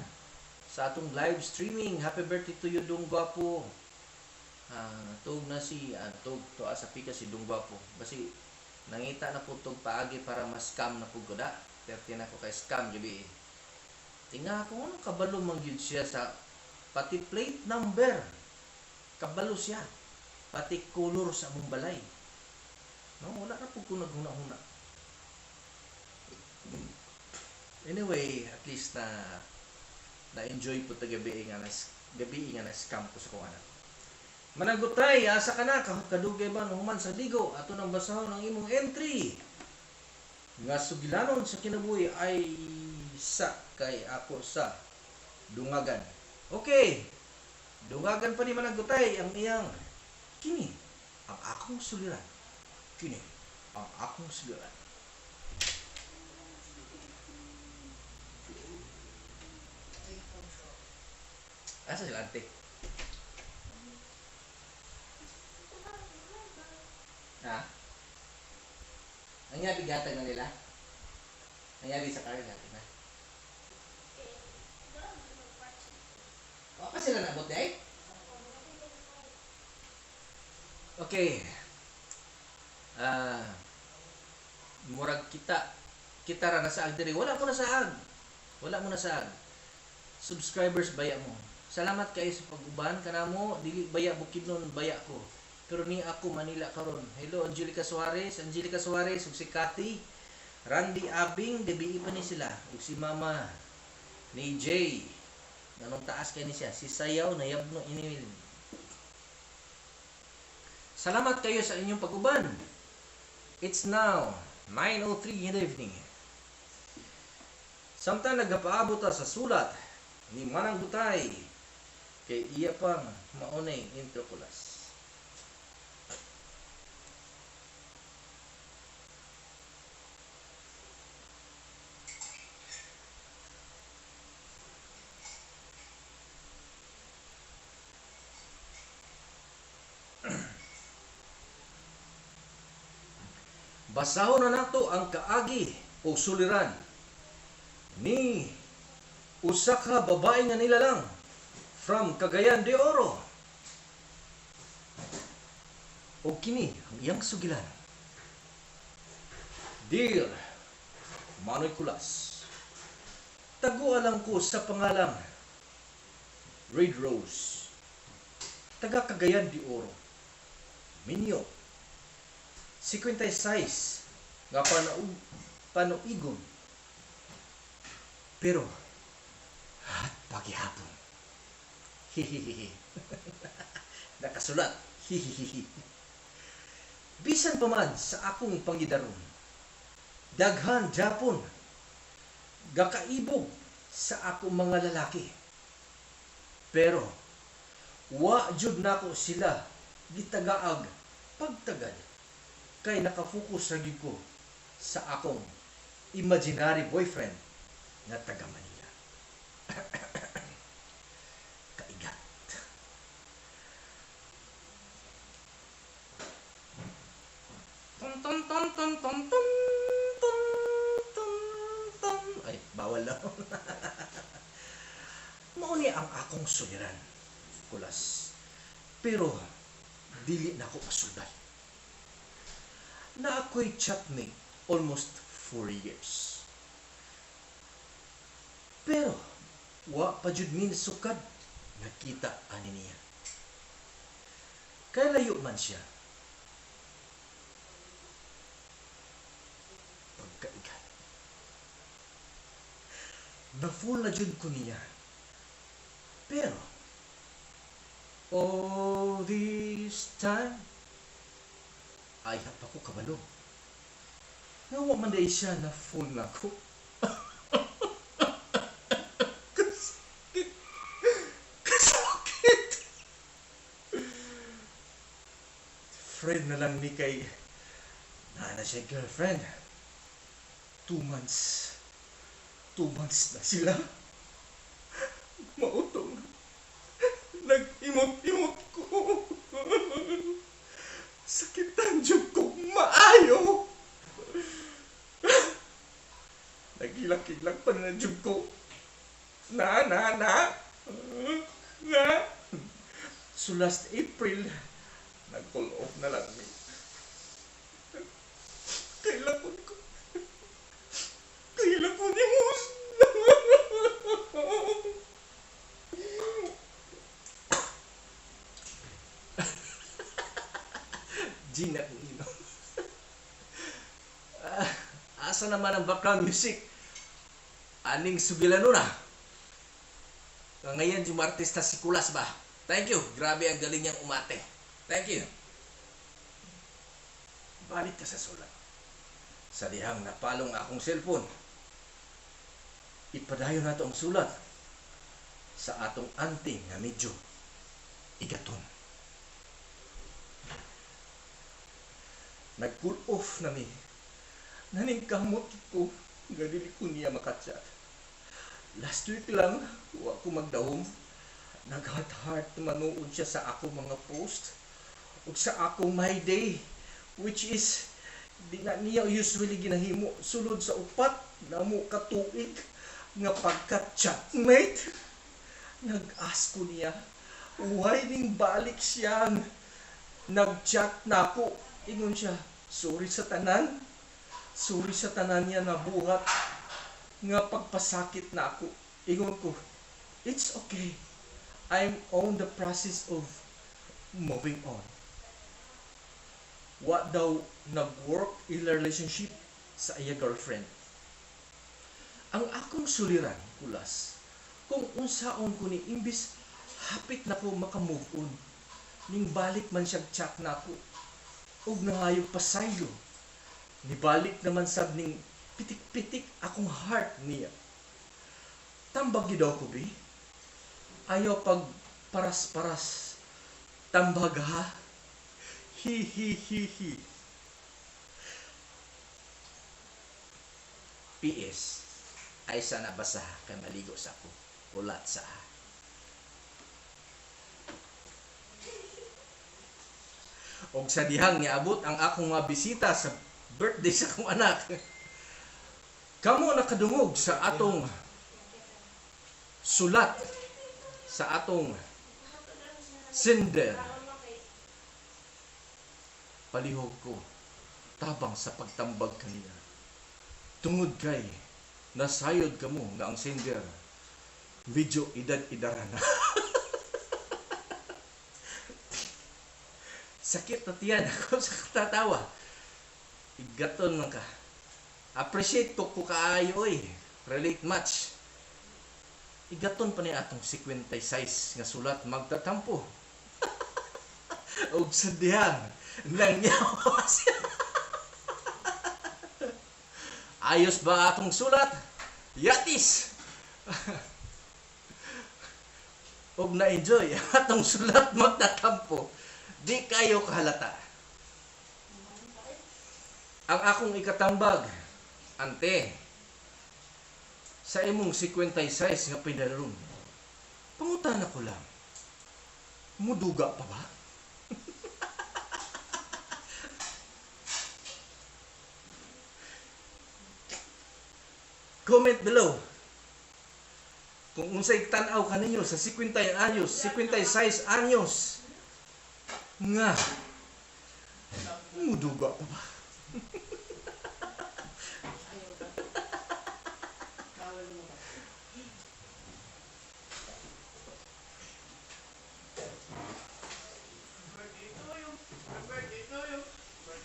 sa atong live streaming. Happy birthday to you, Dong Gwapo. Ah, tug na si tug to asa pika si Dong Gwapo. Basi nangita na po tug paagi para ma-scam na pud ko da. Perti na ko kay scam jubi. Tinga ko ano kabalo man gyud siya sa pati plate number. Kabalo siya. Pati color sa among balay. No, wala ra pud ko naghuna-huna. Anyway, at least na na-enjoy po ta gabi nga na scam ko sa kuha. Managutay, asa ka na? Kadugay ba human sa ligo? Ato nang basahon ang imong entry. Nga sugilanon sa kinabuhi ay sa kay ako sa Dungagan. Okay. Dungagan pa ni Managutay ang iyang kini ang akong suliran. Kini ang akong suliran. Asa sila ante? Ha? Ang yabi gatag na nila? Ang yabi sa car gatag na? O, pa sila naabot day? Okay. Ah, murag kita kita ra nasaag diri. Wala mo nasaag. Wala mo nasaag. Subscribers baya mo. Salamat kayo sa pag-uban kanamo, dili baya Bukidnon baya ko. Pero ni ako Manila karon. Hello Angelica Suarez, Angelica Suarez ug si Cathy, Randy Abing, gabi pa ni sila ug si Mama ni Jay. Nganong taas kay ni siya? Si Sayaw nayabno ini. Salamat kayo sa inyong pag-uban. It's now 9:03 in the evening. Samtang nagapaabot ta sa sulat ni Manang Gutay kay iya pang maunay intro kulas. Basahon na nato ang kaagi o suliran ni usa ka babae nga nilalang from Cagayan de Oro. O kini ang iyang sugilan. Dear Manoy Kulas, taguan lang ko sa pangalang Red Rose, taga Cagayan de Oro, Minyo, 56 nga panuigon, pero at paghihapon. Hihihihi. Nakasulat. Hihihihi. Bisan pa man sa akong pangidaron, daghan Japon, gakaibog sa akong mga lalaki. Pero wa jud nako sila gitagaag pagtagad kay nakafokus ra gyud ko sa akong imaginary boyfriend nga taga Manila. Kaigat. Ton ton ton ton ton ton ton ton ton. Ay, bawal na. Mao ni ang akong suliran, Kulas. Pero dili na ko pasulbay. Na ako'y chatmate almost 4 years. Pero wa pa jud min sukad nakita ani niya. Kay layo man siya. Pagkaigat. Na-full na jud ko niya. Pero all this time ay pa ko kabalo. Nga wa man day siya na full na ko. Kasakit. Kasakit. Friend na lang ni kay naa na siya girlfriend. 2 months. 2 months na sila. Mautong. Nag-imot-imot ko. Sakitan jud ko maayo. Nagilak-ilak pa na jud ko. Na, na, na. Na. So last April, nag-call off na lang mi. Kailan ko. Kailan ko ni Mus. Asa naman ang background music? Aning sugilan na. Ngayon, yung artista si Kulas ba? Thank you. Grabe ang galing niyang umate. Thank you. Balik ka sa sulat. Sa dihang napalong akong cellphone. Ipadayon nato ang sulat sa atong auntie nga medyo igaton. Nag-cool off na mi. Naningkamot ko nga dili ko niya makachat. Last week lang, wa ko magdahom. Nag-heart-heart manuod siya sa ako mga post ug sa akong my day, which is di na niya usually ginahimo sulod sa 4 namo ka tuig nga pagka-chatmate. Nag-ask ko niya, why ning balik siyang nag-chat na ako. Ingon siya, sorry sa tanan. Sorry sa tanan niya nabuhat nga pagpasakit na ako. Ingon ko, it's okay. I'm on the process of moving on. Wa daw nag-work ila relationship sa iya girlfriend. Ang akong suliran, Kulas, kung unsaon ko ni imbis hapit na ko maka-move on, ning balik man siyang chat na ako, ug nangayog pasaylo. Nibalik naman sab ning pitik-pitik akong heart niya. Tambag gyud daw ko, bi. Ayaw pag paras-paras. Tambag ha. Hi hi hi hi. PS, ay sana basa kay maligo sa ako. Ulat sa. Og sa dihang niabot ang akong mga bisita sa birthday sa akong anak. Kamo nakadungog sa atong sulat, sa atong sender. Palihog ko tabang sa pagtambag kaniya. Tungod kay nasayod kamo nga ang sender medyo edad-edara na. Sakit na tiyan ako sa katatawa. Igaton man ka. Appreciate ko ko kaayo oy. Relate much. Igaton pa ni atong 56 nga sulat magtatampo. Og sa dihang nangyawas. Ayos ba atong sulat? Yatis! Og na-enjoy atong sulat magtatampo. Di kayo kahalata. Ang akong ikatambag, ante, sa imong 56 nga pindaron, pangutana ko lang, muduga pa ba? Comment below kung unsay tan-aw kaninyo sa 50 anyos, 56 anyos nga muduga pa ba?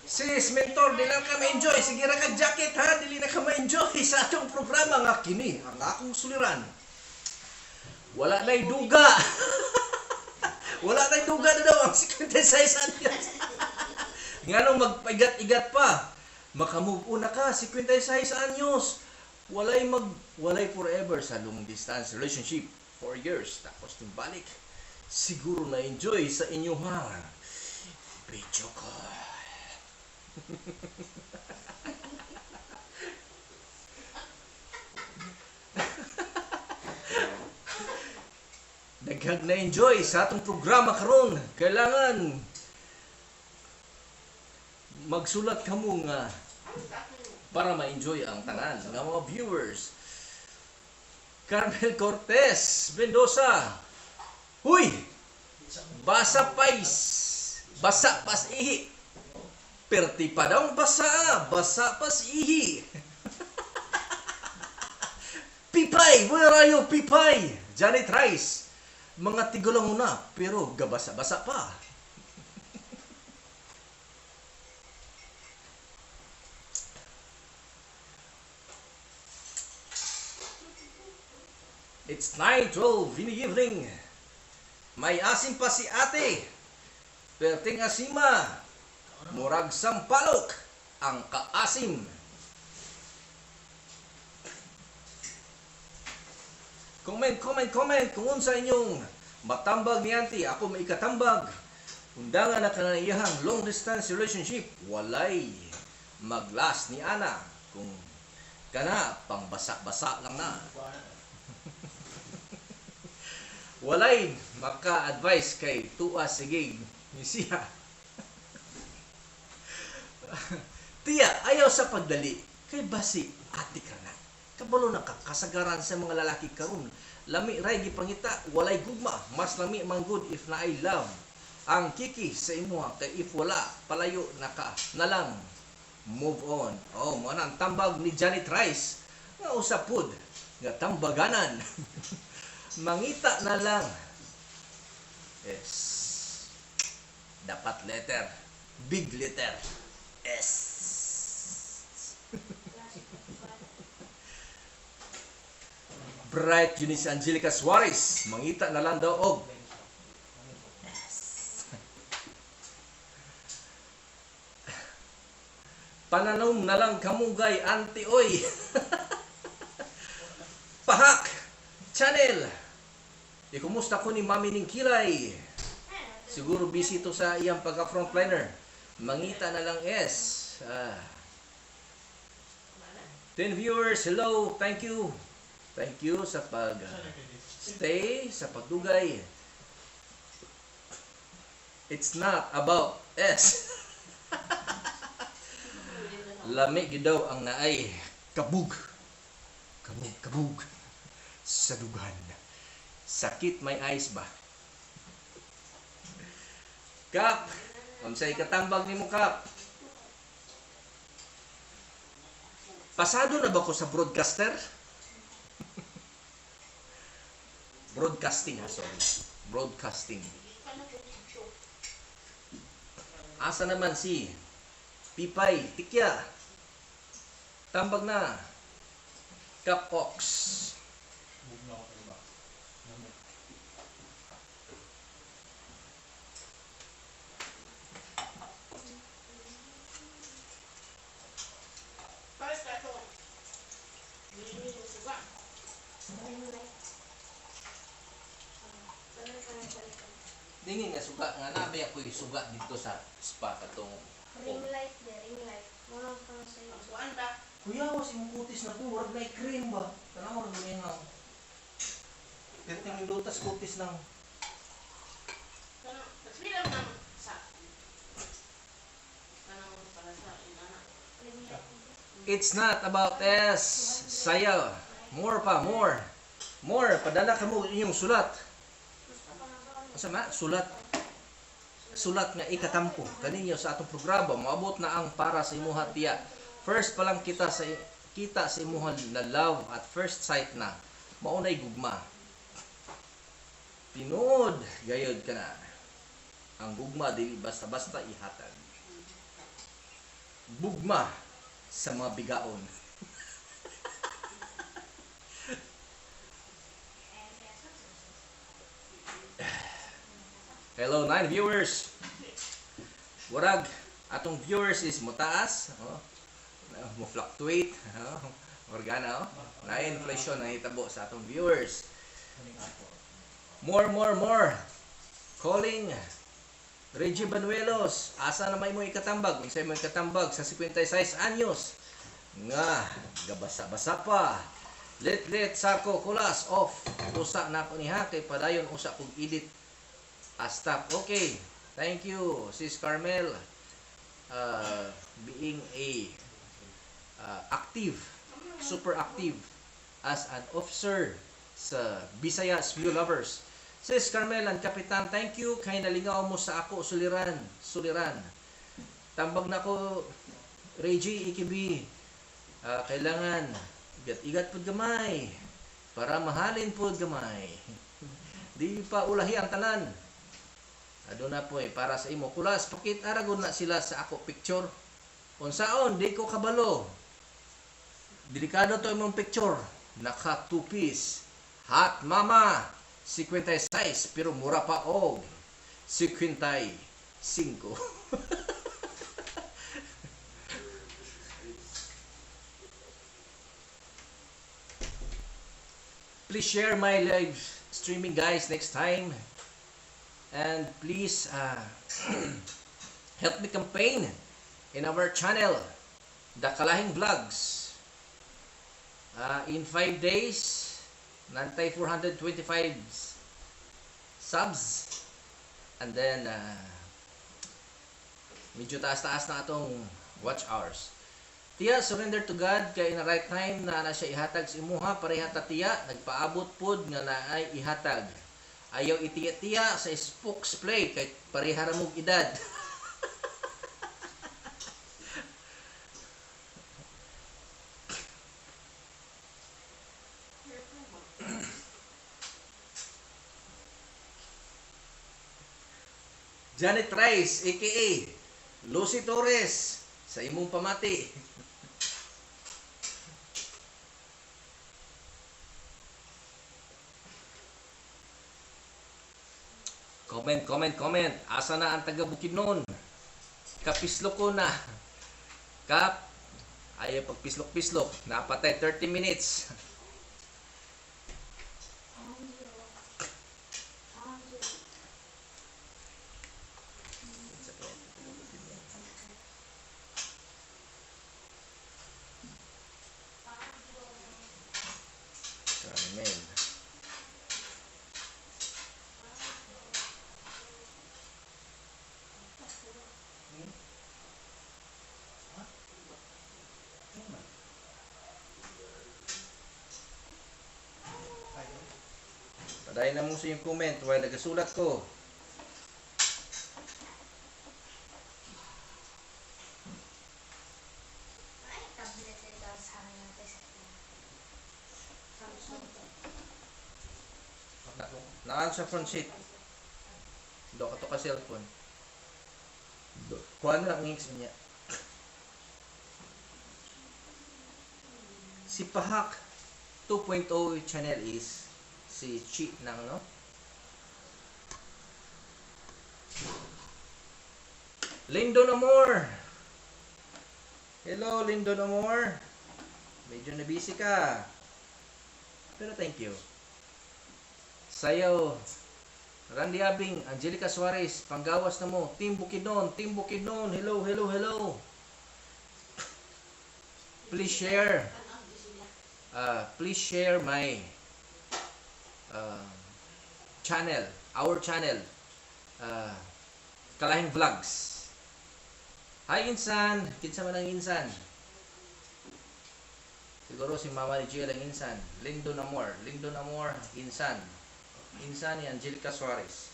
Sis, mentor, di lang ka ma-enjoy. Sige ra kag jacket ha, dili na ka ma-enjoy sa atong programa nga kini ang akong suliran. Wala na'y duga. Wala na'y duga na daw ang 56 anyos. Nganong magpaigat-igat pa? Makamove on na ka, 56 anyos. Walay forever sa long distance relationship. 4 years, tapos timbalik. Siguro na enjoy sa inyo ha. Video call. Daghang na enjoy sa atong programa karon. Kailangan magsulat kamo nga para ma-enjoy ang tanan nga mga viewers. Carmel Cortez Mendoza. Huy! Basa pais. Basa pas ihi. Perti pa daw basa, basa pas ihi. Pipay, where are you, Pipay? Janet Rice. Mga tigulang una, pero gabasa-basa pa. It's 9:12 in the evening. May asim pa si ate. Perting asima. Murag sampalok ang kaasim. Comment, comment, comment kung unsa inyong matambag ni auntie. Ako may ikatambag. Undangan na kananiyahang long distance relationship. Walay maglas ni ana. Kung kana, pangbasa-basa lang na. Walay maka-advise kay tuwa sige ni siya. Tiya, ayaw sa pagdali. Kay basi, ate ka na. Kabalo na ka, kasagaran sa mga lalaki karon. Lami ray gipangita, walay gugma. Mas lami man good if naay love. Ang kiki sa imuha kay if wala, palayo na ka na lang. Move on. Oh, mo na ang tambag ni Janet Rice. Nga usa pud nga tambaganan. Mangita na lang. Yes. Dapat letter. Big letter. S. Bright Eunice Angelica Suarez. Mangita na lang daw og S. Pananom na lang kamugay, auntie oy. Pahak Channel. Ikumusta ko ni Mami ning Kilay. Siguro busy to sa iyang pagka-frontliner. Mangita na lang S. Ah. 10 viewers, hello. Thank you. Thank you sa pag stay, sa pagdugay. It's not about S. Lami gyud daw ang naay kabug. Kabug, kabug. Sa dugan. Sakit may eyes ba? Kap, unsay katambag nimo, Kap? Pasado na ba ko sa broadcaster? Broadcasting ha, sorry. Broadcasting. Asa naman si Pipay Tikya? Tambag na. Kap Ox. Bugnaw ko ba? Pares ka ito. Hindi mo suga. Ring light. Ah, balik. Dingin nga suga nga nabi ako suga dito sa spa katong Ring light de, ring light. Muna ko na sa iyo. Ang kuan ba? Kuya, was imong kutis na po, murag na cream ba? Tanaw ra gud nga. Perting lutas kutis lang. Kanang, nagsilang ng sa. Kanang para sa inana. Ring light. It's not about S. Saya. More pa, more. More, padala ka mo inyong sulat. Gusto ko na sa Asa ma? Sulat. Sulat nga ikatampo kaninyo sa atong programa. Moabot na ang para sa imuha, tiya. First pa lang kita sa imuha na love at first sight na. Maunay gugma. Tinuod gayod ka na. Ang gugma dili basta-basta ihatag. Bugma sa mga bigaon. Hello, nine viewers. Warag, atong viewers is motaas, oh, mo fluctuate, oh, organa, oh. Na inflation na hitabo sa atong viewers. More, more, more. Calling Reggie Banuelos, asa na may mo ikatambag? Unsay mo ikatambag sa 56 anyos? Nga, gabasa-basa pa. Lit-lit sako kulas off. Usa na ko niha kay padayon usa kog edit. Ah, stop. Okay. Thank you, Sis Carmel. Being a active, super active as an officer sa Visayas View Lovers. Sis Carmel and Kapitan, thank you kay nalingaw mo sa ako suliran, suliran. Tambag na ko Reggie EKB. Kailangan igat-igat pud gamay para mahalin pud gamay. Di pa ulahi ang tanan. Aduna po eh, para sa imo. Kulas, pakit aragon na sila sa ako picture. Unsaon, di ko kabalo. Delikado to imong picture. Naka two piece. Hot Mama, 56 pero mura pa og 55. Please share my live streaming, guys, next time. And please help me campaign in our channel, The Kalahing Vlogs. In 5 days, nantay 425 subs. And then, medyo taas-taas na atong watch hours. Tiya, surrender to God kay in the right time na na siya ihatag sa imuha, pareha ta tiya, nagpaabot pod nga naay ihatag. Ayaw itiya-tiya sa spokes play kay pareha ra mog edad. Janet Rice aka Lucy Torres sa imong pamati. Comment, comment, comment. Asa na ang taga Bukidnon? Kapislok ko na. Kap, ayaw pagpislok-pislok. Napatay 30 minutes. Angelo. Angelo. Carmen. Padayon na mo sa iyong comment while nagasulat ko. Ay, tablet ito sa akin sa Samsung. Naan sa front seat. Do ka to ka cellphone. Do, kuha na ang inks niya. Si Pahak 2.0 channel is si Chi nang no? Lindon Amor. Hello Lindon Amor. Medyo na busy ka. Pero thank you. Sayaw. Randy Abing, Angelica Suarez, panggawas na mo. Team Bukidnon, Team Bukidnon. Hello, hello, hello. Please share. Please share my channel, our channel, Kalahing Vlogs. Hi Insan, kinsa man ang Insan? Siguro si Mama ni Jill ang Insan. Lindon Amor, Lindon Amor, Insan. Insan ni Angelica Suarez.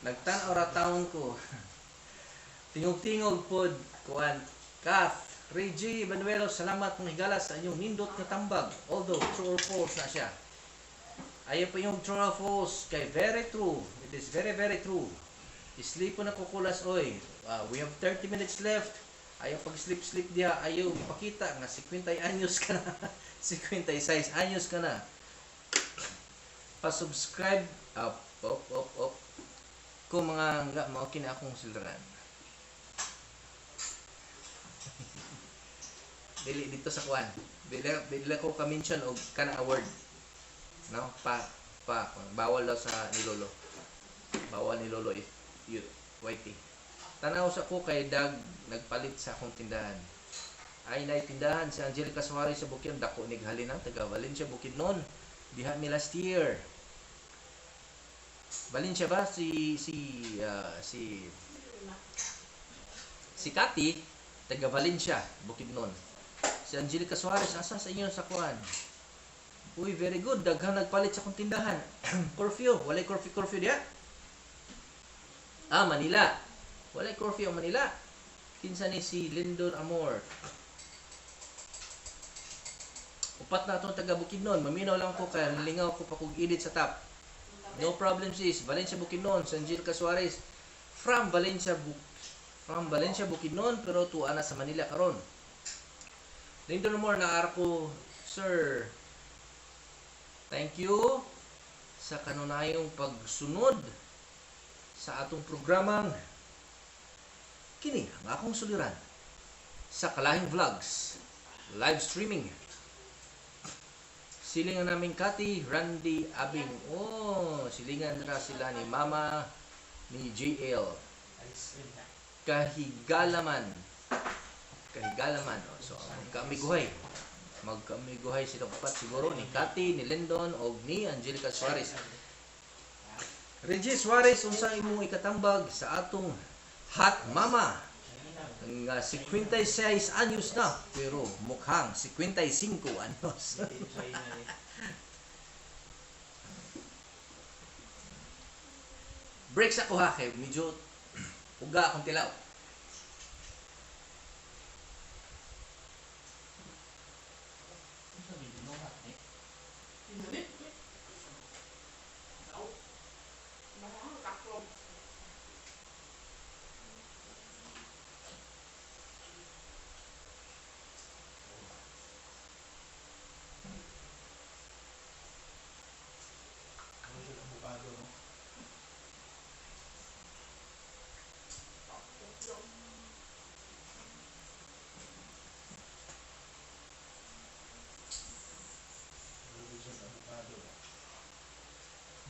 Nagtan-aw ra taon ko. Tingog-tingog pod kuan. Kath, Reggie Manuelo, salamat mong higala sa inyong nindot nga tambag. Although true or false na siya. Ayaw pa yung true or false kay very true. It is very very true. Sleep na kukulas oy. We have 30 minutes left. Ayaw pag sleep sleep diha, ayaw ipakita nga 50 anyos ka na. 56 anyos ka na. Pa-subscribe up up up up. Kung mga nga mao kini akong silran. Dili dito sa kuan. Dili dili ko ka-mention og kana award. No, pa pa bawal daw sa ni Lolo. Bawal ni Lolo if you whitey. Tanaw sa ko kay Dag nagpalit sa akong tindahan. Ay nay tindahan si Angelica Suarez sa Bukidnon, dako ni halin ang taga Valencia Bukidnon. Diha mi last year. Valencia ba si si ah, si si Cathy taga Valencia Bukidnon. Si Angelica Suarez asa sa inyo sa kuan? Uy, very good. Daghang nagpalit sa akong tindahan. Curfew. Walay curfew curfew diha. Ah, Manila. Walay curfew ang Manila. Kinsa ni si Lindon Amor. Upat na itong taga Bukidnon. Maminaw lang ko kaya nalingaw ko pa kog edit sa top. No problem, sis. Valencia Bukidnon, Sanjil Casuares. From Valencia Bukidnon, pero tuwa na sa Manila karon. Lindon More na arko, sir. Thank you sa kanunayong pagsunod sa atong programang kini ang akong suliran sa Kalahing Vlogs live streaming. Silingan namin Kati, Randy Abing. Oh, silingan ra sila ni Mama ni JL. Ice cream na. Kahigalaman. Kahigalaman. Oh, so, magkaamiguhay. Magkaamiguhay sila upat siguro ni Kati, ni Lindon, o ni Angelica Suarez. Reggie Suarez, unsa imong ikatambag sa atong Hot Mama nga 56 anyos na pero mukhang 55 anyos. Break sa kuha kay medyo uga akong tilaw. Avocado, no? Mahilig siya sa avocado ba?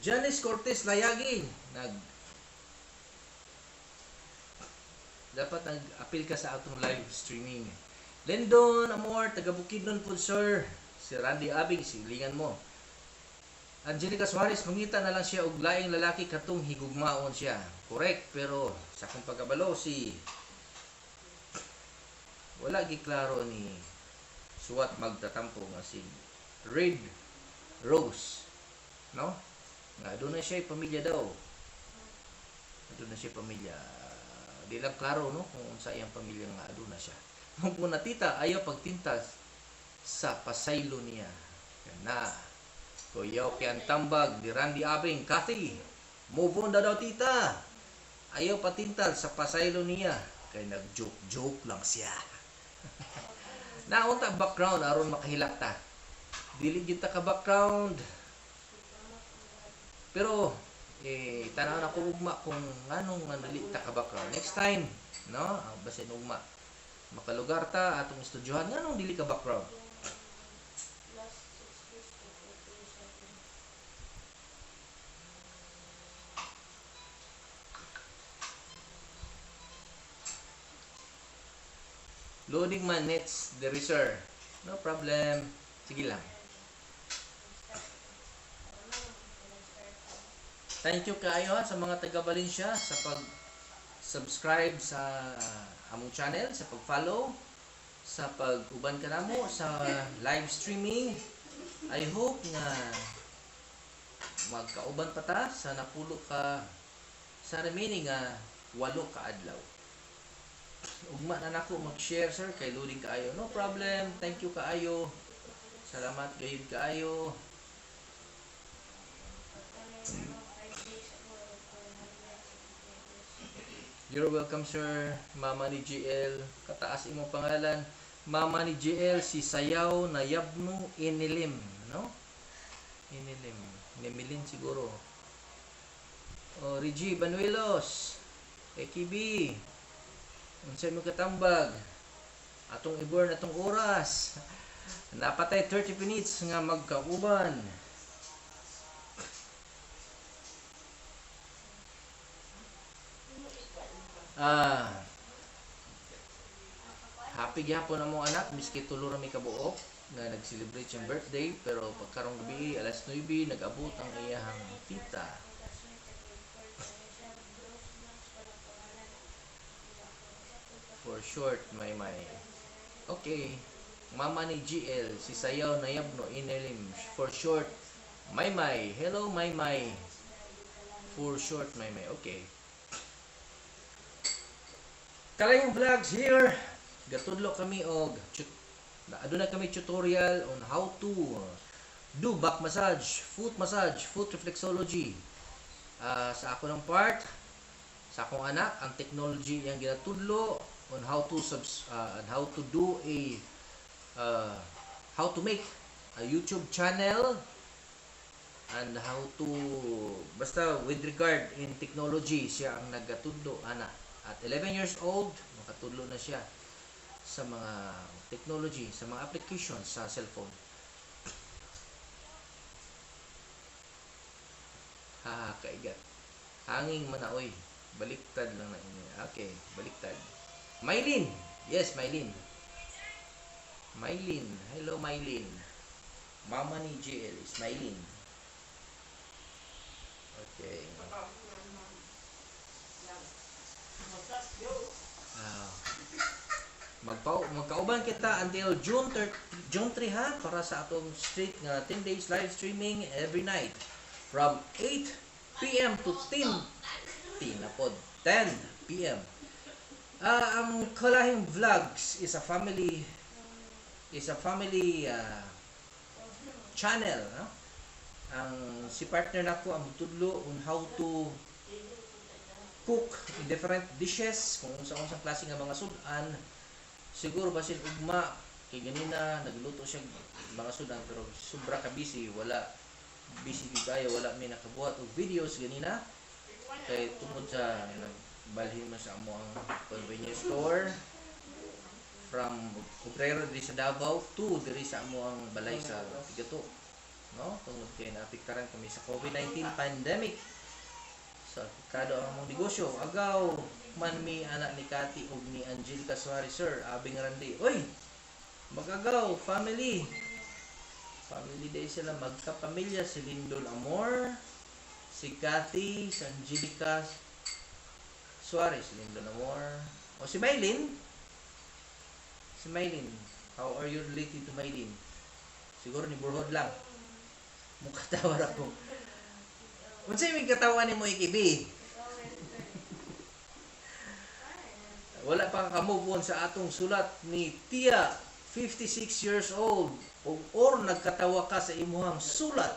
Janice Cortez Layagi, nag dapat nag-appeal ka sa atong live streaming. Lindon Amor, taga Bukidnon po, sir. Si Randy Abing, silingan mo. Angelica Suarez, mangita na lang siya og laing lalaki katong higugmaon siya. Correct, pero sa akong pagkabalo si wala giklaro ni Suwat magtatampo nga si Red Rose, no? Nga doon na siya pamilya daw. Doon na siya pamilya. Di lang klaro, no, kung unsa iyang pamilya nga aduna siya. Kung na tita ayaw pagtintas sa pasaylo niya. Na. Kuyaw kay ang tambag di Randy Abing, Kathy. Move on na daw, tita. Ayaw patintal sa pasaylo niya kay nag-joke-joke lang siya. Naunta background aron makahilak ta. Dili gyud ta ka background. Pero eh tanaw na ko ugma kung nganong nga dili ta ka background. Next time, no? Ah, basin ugma. Makalugar ta atong estudyohan nganong dili ka background. Last 6 days to 47. Loading man nets the sir. No problem. Sige lang. Thank you kaayo ha sa mga taga Valencia sa pag subscribe sa among channel, sa pag-follow, sa pag-uban kanamo sa live streaming. I hope nga magkauban pa ta sa napulo ka sa remaining nga 8 ka adlaw. Ugma na nako mag-share, sir, kay loading kaayo. No problem. Thank you kaayo. Salamat gayud kaayo. You're welcome, sir. Mama ni GL. Kataas imong pangalan. Mama ni GL, si Sayaw na Yabno Inilim. No? Inilim. Nemilin siguro. O, Reggie Banuelos. AKB. Unsay mo katambag? Atong i-burn atong oras. Napatay 30 minutes nga magkauban. Ah, happy gyapon among anak miski tulo ra mi kabuok nga nag-celebrate siyang birthday, pero pagkarong gabi alas 9 nag-abot ang iyahang tita. For short, may may. Okay. Mama ni GL, si Sayaw Nayabno Inelim. For short, Maymay. Hello, Maymay. For short, Maymay. Okay. Kalayang Vlogs here. Gatudlo kami og aduna kami tutorial on how to do back massage, foot massage, foot reflexology. Sa ako ng part, sa akong anak, ang technology iyang ginatudlo on how to do a how to make a YouTube channel and how to, basta with regard in technology, siya ang nagatudlo ana. At 11 years old, makatudlo na siya sa mga technology, sa mga applications sa cellphone. Ha, kaigat. Hanging manaoy. Baliktad lang na ini. Okay, baliktad. Mylene. Yes, Mylene. Mylene. Hello, Mylene. Mama ni JL is Mylene. Okay. Ah. Magkauban kita until June 3, June 3 ha, para sa atong streak nga 10 days live streaming every night from 8 p.m. to 10 10 na pod, 10 p.m. Ang Kalahing Vlogs is a family channel, no? Ang si partner nako ang tudlo on how to cook in different dishes, kung unsa-unsang klase nga mga sudan. Siguro basin ugma kay ganina nagluto siya mga sudan, pero sobra ka busy, wala, busy gyud kayo, wala mi nakabuhat og videos ganina kay tungod sa nagbalhin man sa amo ang convenience store from Obrero diri sa Davao to diri sa amo ang balay sa Tigato, no, tungod kay naapektaran kami sa COVID-19 pandemic, so apektado ang among negosyo. Agaw man mi anak ni Cathy ug ni Angelica Suarez, sir. Abing Randy. Oy, magagaw family, family day sila, magkapamilya, si Lindol Amor, si Cathy, si Angelica Suarez, Lindol Amor o si Mylene. Si Mylene, how are you related to Mylene? Siguro ni Burhod lang. Mukatawa ra ko. Unsay may katawan nimo, ikibi? Wala pa ka move on sa atong sulat ni Tia, 56 years old, ug or nagkatawa ka sa imuhang sulat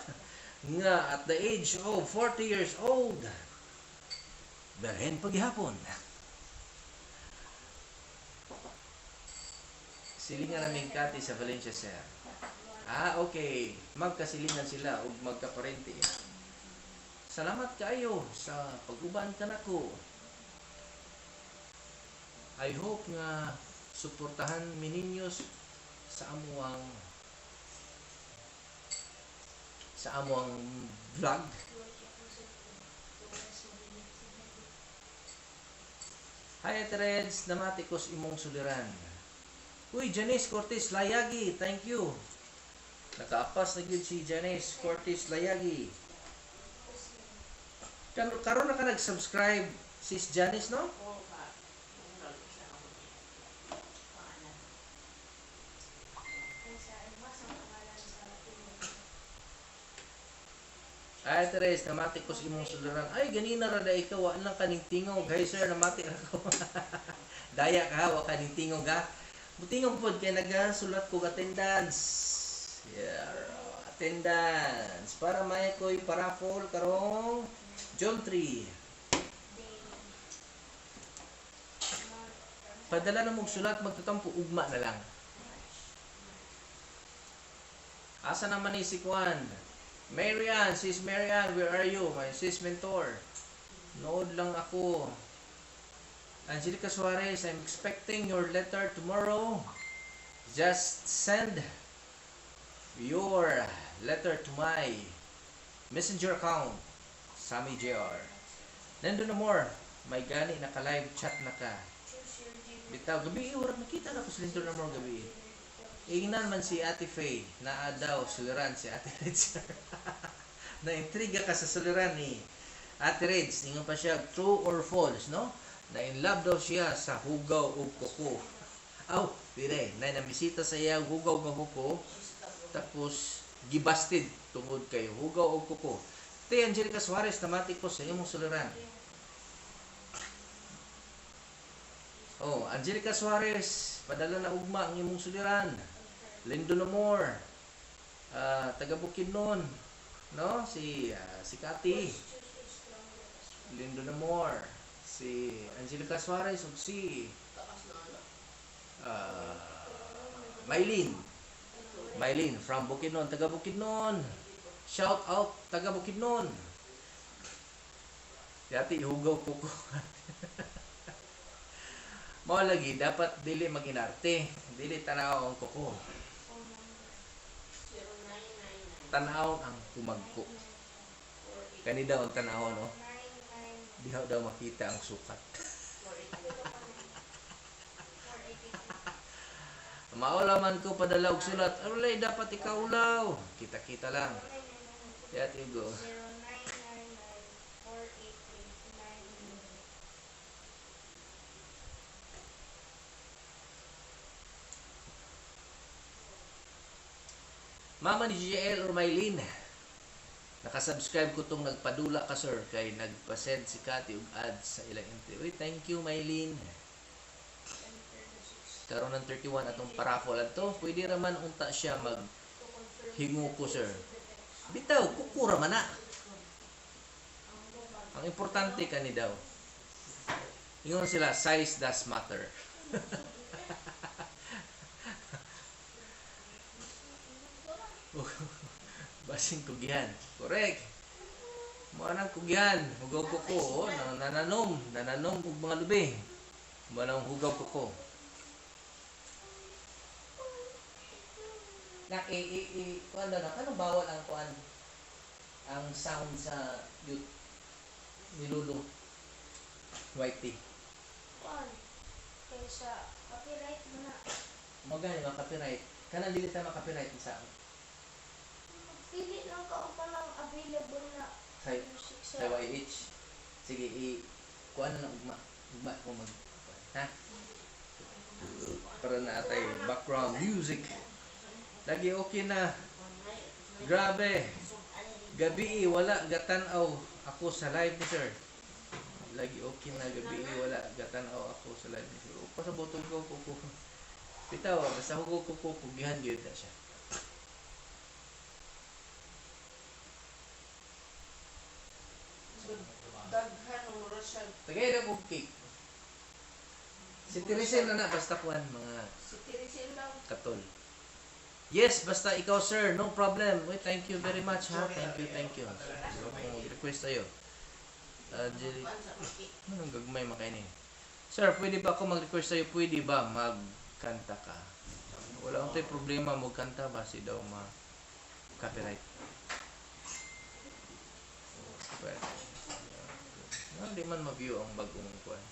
nga at the age of 40 years old, berhen paghihapon. Silingan namin Kati sa Valencia, sir. Ah, okay. Magkasilingan sila ug magkaparente. Salamat kaayo sa pag-uban kanako. I hope nga suportahan mi ninyo sa amuang vlog. Hi, Ate Reds, namati ko sa imong suliran. Uy, Janice Cortez Layagi, thank you. Nakaapas na gyud si Janice Cortez Layagi. Karon na ka nag-subscribe, sis Janice, no? Oo ka. Pangalan. Ay, sa mas ang pangalan sa imo. Ay, Teres, namati ko sa imong suliran. Ay, ganina ra da ikaw, wa lang kaning tingog. Hi, sir, namati ra ko. Daya ka, wa kaning tingog ha. Mutingog pod kay nagasulat ko attendance. Yeah, attendance. Para may ko'y paraffle karong June 3. Day. Padala na mong sulat, magtatampo, ugma na lang. Asa naman ni si Kwan? Marian, sis Marian, where are you? My sis mentor. Nood lang ako. Angelica Suarez, I'm expecting your letter tomorrow. Just send your letter to my messenger account, Sammy JR. Nando no more. May gani naka-live chat na ka. Choose your neighbor. Bitaw, gabi, wala nakita na ko si Lindor Amor gabi. Ingnan man si Ate Faye, naa daw suliran si Ate Reds. Na-intriga ka sa suliran ni Ate Reds. Ningon pa siya, true or false, no? Na in love daw siya sa hugaw ug kuko. Aw, dire, na namisita sa iya hugaw nga kuko, tapos gibasted tungod kay hugaw og kuko. Te Angelica Suarez, namati ko sa imong suliran. Oh, Angelica Suarez, padala na ugma ang imong suliran. Lindo no more. Taga Bukidnon, no? Si Cathy. Choose is stronger. Lindo Namor, si Angelica Suarez ug si Mylene. Mylene from Bukidnon, taga Bukidnon. Shout out taga Bukidnon. Yati hugaw kuko. Mao lagi dapat dili maginarte, dili tanaw ang kuko. Tanaw ang kumagko. Kani daw ang tanaw, no? Diha daw makita ang sukat. Maula man ko padala og sulat. Arulay dapat ikaw ulaw. Kita-kita lang. Yati go. 0999-483-9. Mama ni GL or Mylene. Nakasubscribe ko tong nagpadula ka, sir, kay nagpa-send si Kati og ads sa ilang entry. Uy, thank you, Mylene. Karon ng 31 atong paraffle adto, pwede ra man unta siya mag hingo ko, sir. Bitaw, kukura man na. Ang importante kani daw. Ingon sila, size does matter. Basing kugihan. Correct. Mao nang kugihan, hugaw kuko, oh, nananom, nananom og mga lubi. Mao nang hugaw kuko. Na i i i kuan daw na kanong bawal ang kuan ang sound sa YouTube ni Lolo Whitey. Kuan. Kaysa copyright mo na. Mo gani mga copyright. Kanang dili ta maka-copyright sa Pili lang ka og kanang available na sa music sa sa YH. Sige, i kuan na ugma. Ugma ko mag, ha? Para na atay background music. Lagi okay na. Grabe. Gabi wala gatan-aw ako sa live ni sir. Lagi okay na gabi wala gatan-aw ako sa live ni sir. O, pasabot ko ko ko. Bitaw, basta hugo ko ko kugihan gyud na siya. Daghan mura siya. Tagay na kog cake. Si Teresel na na basta kuan mga Si Teresel lang. katol. Yes, basta ikaw, sir, no problem. Wait, thank you very much, ha. Thank you, thank you. So, kung request tayo. Angelic, Kuan sa maki. anong gagmay makainin? Sir, pwede ba ako mag-request sa'yo? Pwede ba magkanta ka? Wala akong tayo problema magkanta ba si daw ma copyright. Well, di man ma-view ang bagong kuan.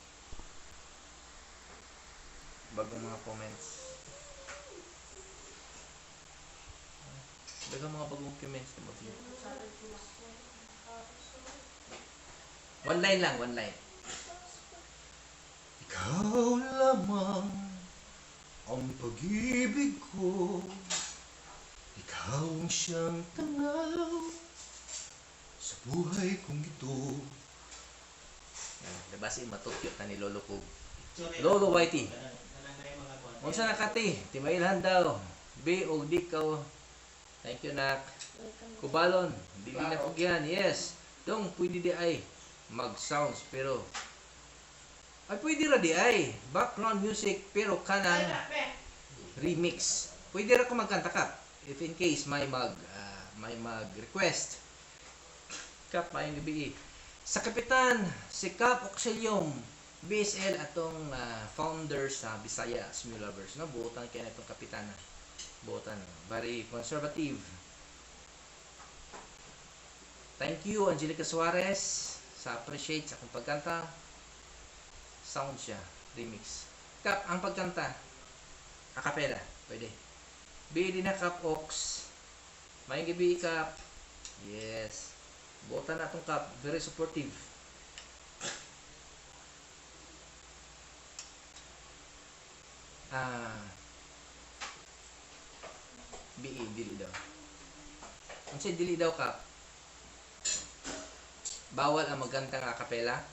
Bagong mga comments. Daghang mga bagong comments na ma-view. One line lang, one line. Ikaw lamang ang pag-ibig ko. Ikaw ang siyang tanaw sa buhay kong ito. Yan, diba si matukyo ta ni Lolo ko. Lolo Whitey. Unsa na kati? Timailhan daw. B o D ka. Thank you, nak. Kubalon, dili na kugyan. Yes. Dong pwede di ay mag-sounds pero ay pwede ra di ay background music pero kanang remix. Pwede ra ko magkanta ka if in case may mag-request. Kap, maayong gabi. Sa kapitan, si Kap Auxilium BSL atong founder sa Bisaya Smule Lovers, no? Buotan kay na itong kapitana. Buotan, very conservative. Thank you, Angelica Suarez, sa appreciate sa akong pagkanta. Sound siya, remix. Kap, ang pagkanta, a cappella, pwede. Bili na Kap Ox. Maayong gabi, Kap. Yes. Buotan na atong Kap, very supportive. Ah. BE, dili daw. Unsay dili daw, Kap? Bawal ang magkanta nga a cappella?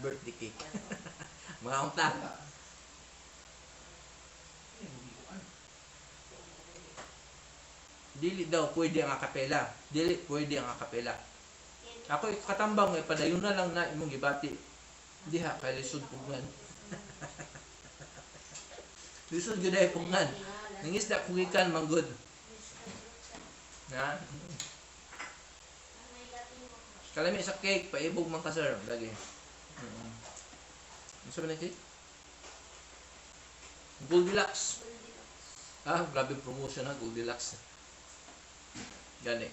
Birthday cake. Mga unta. Dili daw pwede ang akapela. Dili pwede ang akapela. Ako katambang nga padayon na lang na imong gibati. Diha kay lisod pugngan. Lisod gyud ay pugngan. Nangisda ko gikan manggod. Na? Kalami sa cake, paibog man ka, sir. Lagi. Unsa man ang cake? Goldilocks. Ah, grabe promotion ha, Goldilocks. Gani.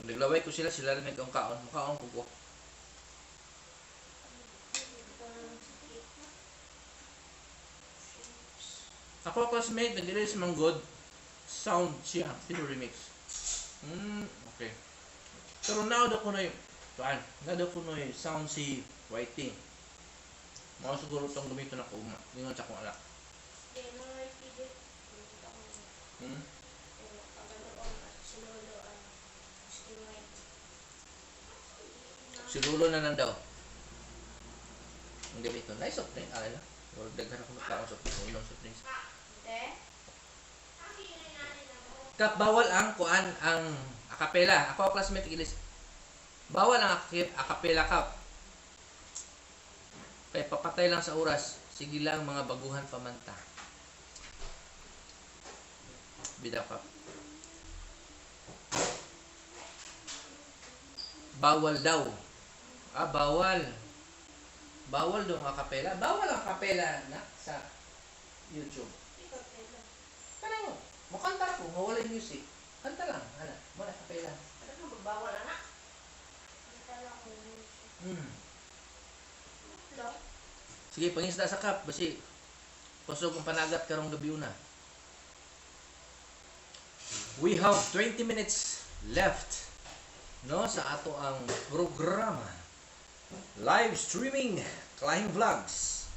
Naglaway ko sila, sila rin nagkaon kaon. Makaon ko ko. Ako classmate, nag-release man good. Sound siya, pero remix. Okay. Pero now daw ko na yung, tuan, now daw ko na yung sound si Whitey. Mga siguro itong gamitin ako, uma. Ingon sa akong anak. Si Lolo na lang daw. Ang gamit nun. Nice soft drink. Ah, ano? Or daghan ako magkaon soft drink. Unom soft drinks. Kap, bawal ang kuan ang akapela. Ako ang classmate Ilis. Bawal ang akapela, kap. Kay papatay lang sa oras. Sige lang, mga baguhan pamanta. Bitaw, kap. Bawal daw. Ah, bawal. Bawal daw ang akapela. Bawal ang akapela na sa YouTube. Kanang mukanta ko, mawala yung music. Kanta lang, ana, wala akapela. Bawal anak. Sige, pangisda sa kap, basi kusog ang panagat karong gabi una. We have 20 minutes left, no, sa ato ang programa. Live streaming Klahing Vlogs.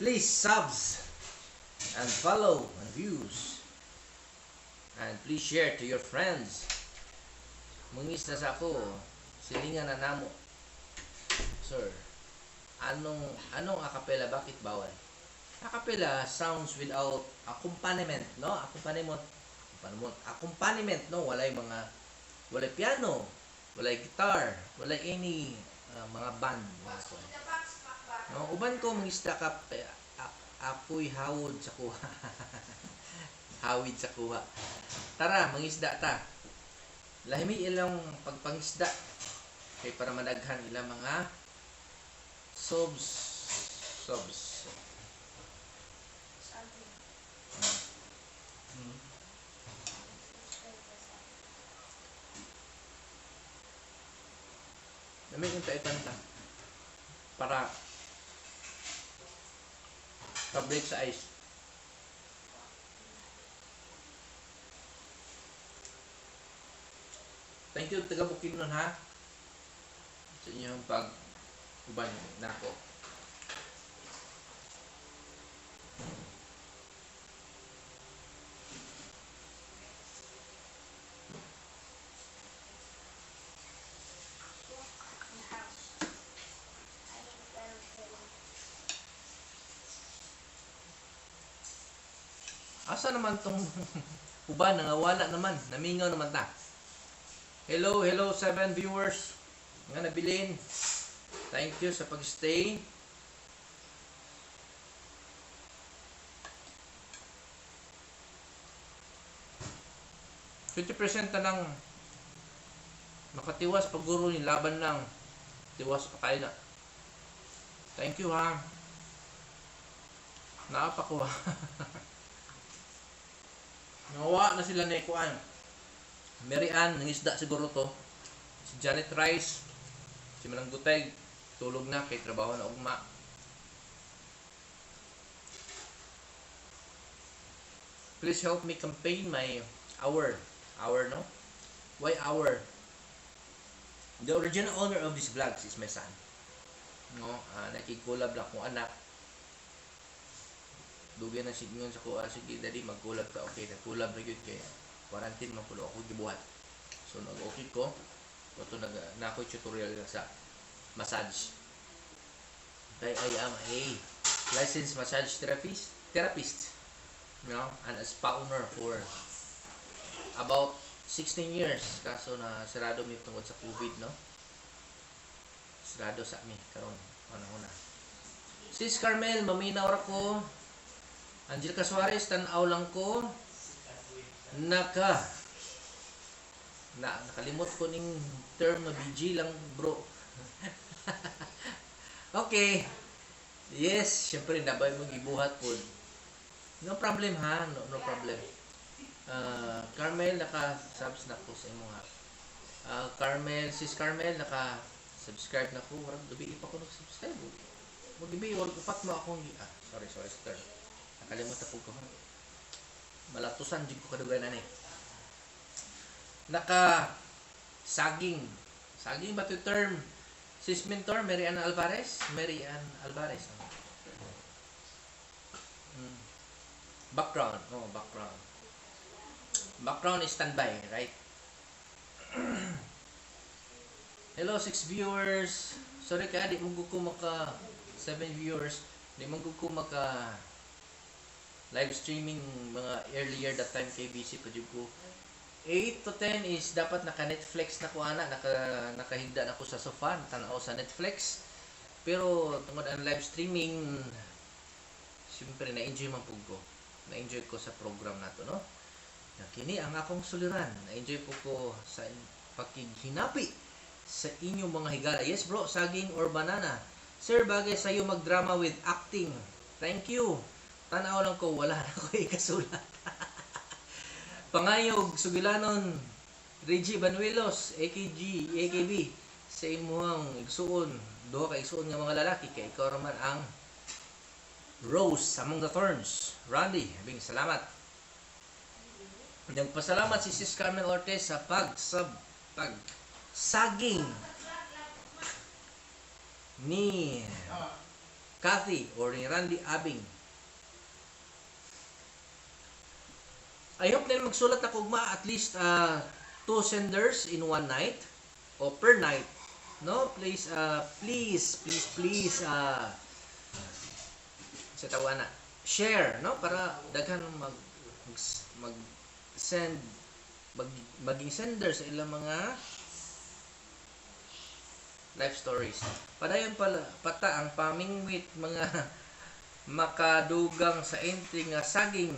Please subs and follow and views. And please share to your friends. Mangis na sa ako, silingan na namo. Sir, anong acapella, bakit bawal? Acapella sounds without accompaniment, no? Accompaniment, accompaniment, accompaniment, no? Walay mga, walay piano, walay guitar, walay any mga band, mga kuwan. No, uban ko mangisda ka eh, ako'y hawod sa kuha. Hawid sa kuha. Tara, mangisda ta. Lahimi ilang pagpangisda kay para madaghan ilang mga subs subs. Dami yung tayo para pa-break sa ice. Thank you taga Bukidnon ha sa inyong pag uban nako. House. I am very feeling. Asa naman tong uban, nangawala naman, namingaw naman ta. Hello, hello, seven viewers. Nga nabilin. Thank you sa pag-stay. 20% na lang makatiwas paguro ni laban lang. Tiwas pa kayo na. Thank you ha. Naapa ko ha. Nawa na sila ni Kuan. Mary Ann, nangisda siguro to. Si Janet Rice, si Manang Guteg, tulog na kay trabaho na ugma. Please help me campaign my our. Our, no? Why our? The original owner of these vlogs is my son. No, nakikולab lang kong anak. Dugay na signal sa kuha, sige dali mag-collab ka, okay, nag-collab na gyud kay quarantine man kuno ako gibuhat. So nag-okay ko. Ato nag na ako'y tutorial sa massage. Kay I am a licensed massage therapist, no, and a spa owner for about 16 years, kaso na sarado mi tungod sa COVID, no? Sarado sa mi karon una-una. Sis Carmel, maminaw ra ko. Angelica Suarez, tan-aw lang ko. Naka na nakalimot ko ning term na BG lang, bro. Okay. Yes, syempre nabay mo gibuhat pod. No problem ha, no, no problem. Carmel, naka-subs na ko sa imo ha. Carmel, Sis Carmel, naka-subscribe na ko. Warag gabi pa ko nag-subscribe. Wag gabi, wag upat mo akong ah, sorry, sorry, sir. Nakalimot ako ko. Malatusan jud ko kadugay na ni. Naka saging. Saging ba to term? Sis Mentor, Mary Ann Alvarez? Mary Ann Alvarez. Oh. Background. Oh, background. Background is standby, right? Hello, six viewers. Sorry ka, di mo ko maka seven viewers. Di mo ko maka live streaming mga earlier that time kay busy pa jud ko. 8 to 10 is dapat naka Netflix na ko ana, nakahigda na ko sa sofa, tanaw sa Netflix. Pero tungod ang live streaming, siyempre na-enjoy man pud ko. Na-enjoy ko sa program nato, no? Na kini ang akong suliran. Na-enjoy po ko sa pakighinapi sa inyong mga higala. Yes bro, saging or banana. Sir, bagay sa iyo magdrama with acting. Thank you. Tanaw lang ko, wala na ko ikasulat. Pangayog, Sugilanon, Reggie Banuelos, AKG, AKB, sa imuhang igsuon, duha ka igsuon nga mga lalaki, kay ikaw raman ang Rose among the thorns. Randy, bing salamat. Nagpasalamat si Sis Carmen Ortiz sa pag sub pag saging ni Kathy or ni Randy Abing. I hope na magsulat ako ugma at least two senders in one night o per night. No, please, please, please, please, sa tawana share, no, para daghan mag mag, mag send mag, maging sender sa ilang mga life stories. Padayon pala pata ang pamingwit mga makadugang sa entry nga saging.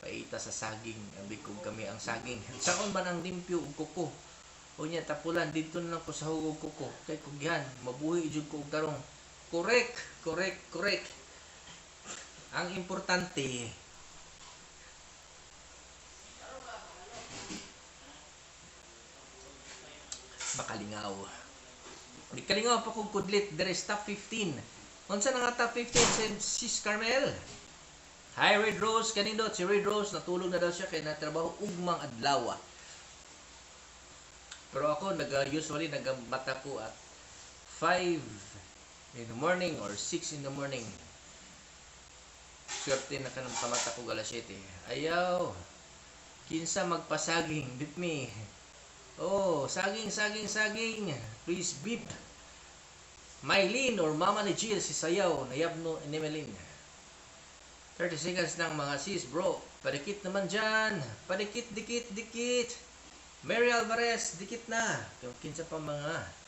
Paita sa saging, abi ko kami ang saging. Saon man ang limpyo ug kuko? Unya tapulan didto na lang ko sa hugog kuko kay kugyan mabuhi jud ko og tarong. Correct, correct, correct. Ang importante, makalingaw. Di kalingaw pa kog kudlit there is top 15. Unsa na nga top 15, Sis Carmel? Hi Red Rose, kanindot si Red Rose natulog na daw siya kay natrabaho ugmang adlaw. Pero ako naga usually nagamata ko at 5 in the morning or 6 in the morning. Swerte na ka ng pamata ko alas 7. Ayaw. Kinsa magpasaging, beat me. Oh, saging, saging, saging. Please beep. Mylene or Mama ni Jill si Sayaw, nayabno ni Emeline. 30 seconds ng mga sis, bro. Padikit naman dyan. Padikit, dikit, dikit. Mary Alvarez, dikit na. Yung kinsa pa mga.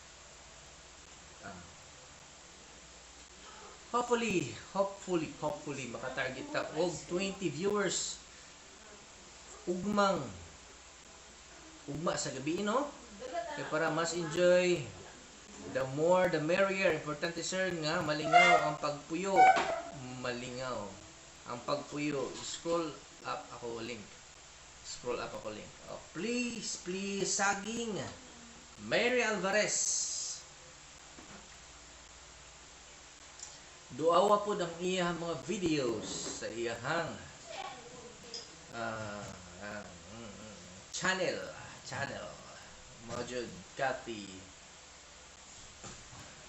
Hopefully, hopefully, hopefully, makatarget ta og 20 viewers. Ugmang. Ugma sa gabi, no? Kaya para mas enjoy, the more, the merrier. Importante, sir, nga malingaw ang pagpuyo. Malingaw ang pagpuyo. Scroll up ako link. Scroll up ako link. Oh, please, please, saging. Mary Alvarez. Duawa po ang iyang mga videos sa iyahang channel. Channel. Mojud Kathy.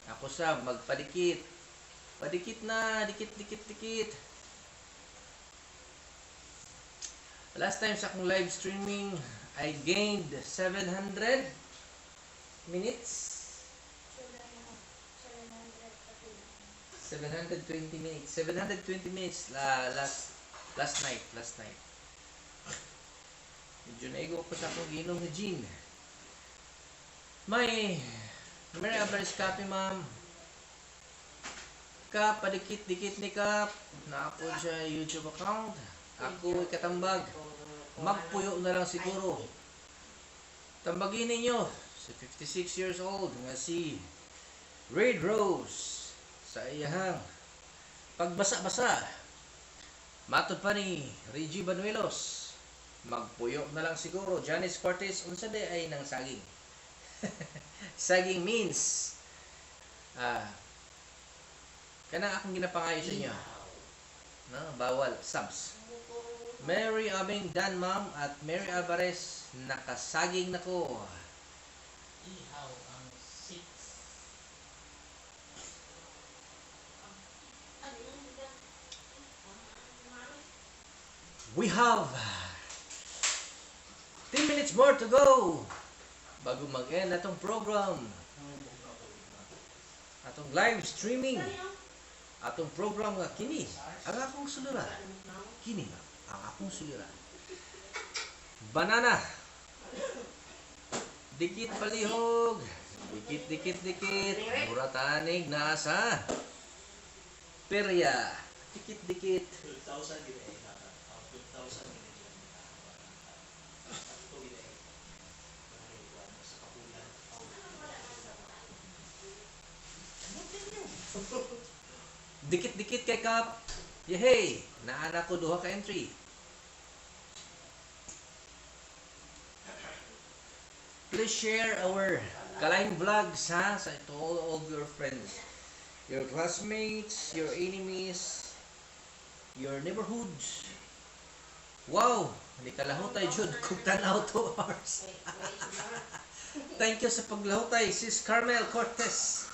Ako sa magpadikit. Padikit na. Dikit, dikit, dikit. Last time sa akong live streaming, I gained 700 minutes. 720 minutes. 720 minutes last night. Last night. Medyo naigo ko sa akong giinom nga gin. May Mary Alvarez copy, ma'am. Kap, padikit-dikit ni Kap. Na-upload siya YouTube account. Ako katambag. Magpuyo na lang siguro. Tambagin ninyo si 56 years old nga si Red Rose sa iyahang pagbasa-basa. Matod pa ni Reggie Banuelos. Magpuyo na lang siguro. Janice Cortez, unsa di ay nang saging? Saging means kanang akong ginapangayo sa inyo. No, bawal subs. Mary Aming Dan ma'am at Mary Alvarez, nakasaging na ko. Ihaw ang 6. We have 10 minutes more to go bago mag-end atong program. Atong live streaming. Atong program nga kini ang akong suliran. Kini ang akong suliran. Banana. Dikit palihog. Dikit, dikit, dikit. Muratanig nasa. Perya. Dikit, dikit. 12,000 gid eh. 12,000 gid eh. Ito gid eh. Sa kapulan. Dikit-dikit kay Kap. Yehey! Naana ko duha ka entry. Please share our Kalain Vlogs ha sa to all of your friends. Your classmates, your enemies, your neighborhoods. Wow! Hindi ka lahutay, Jud. Kung tanaw 2 hours. Thank you sa paglahutay, Sis Carmel Cortez.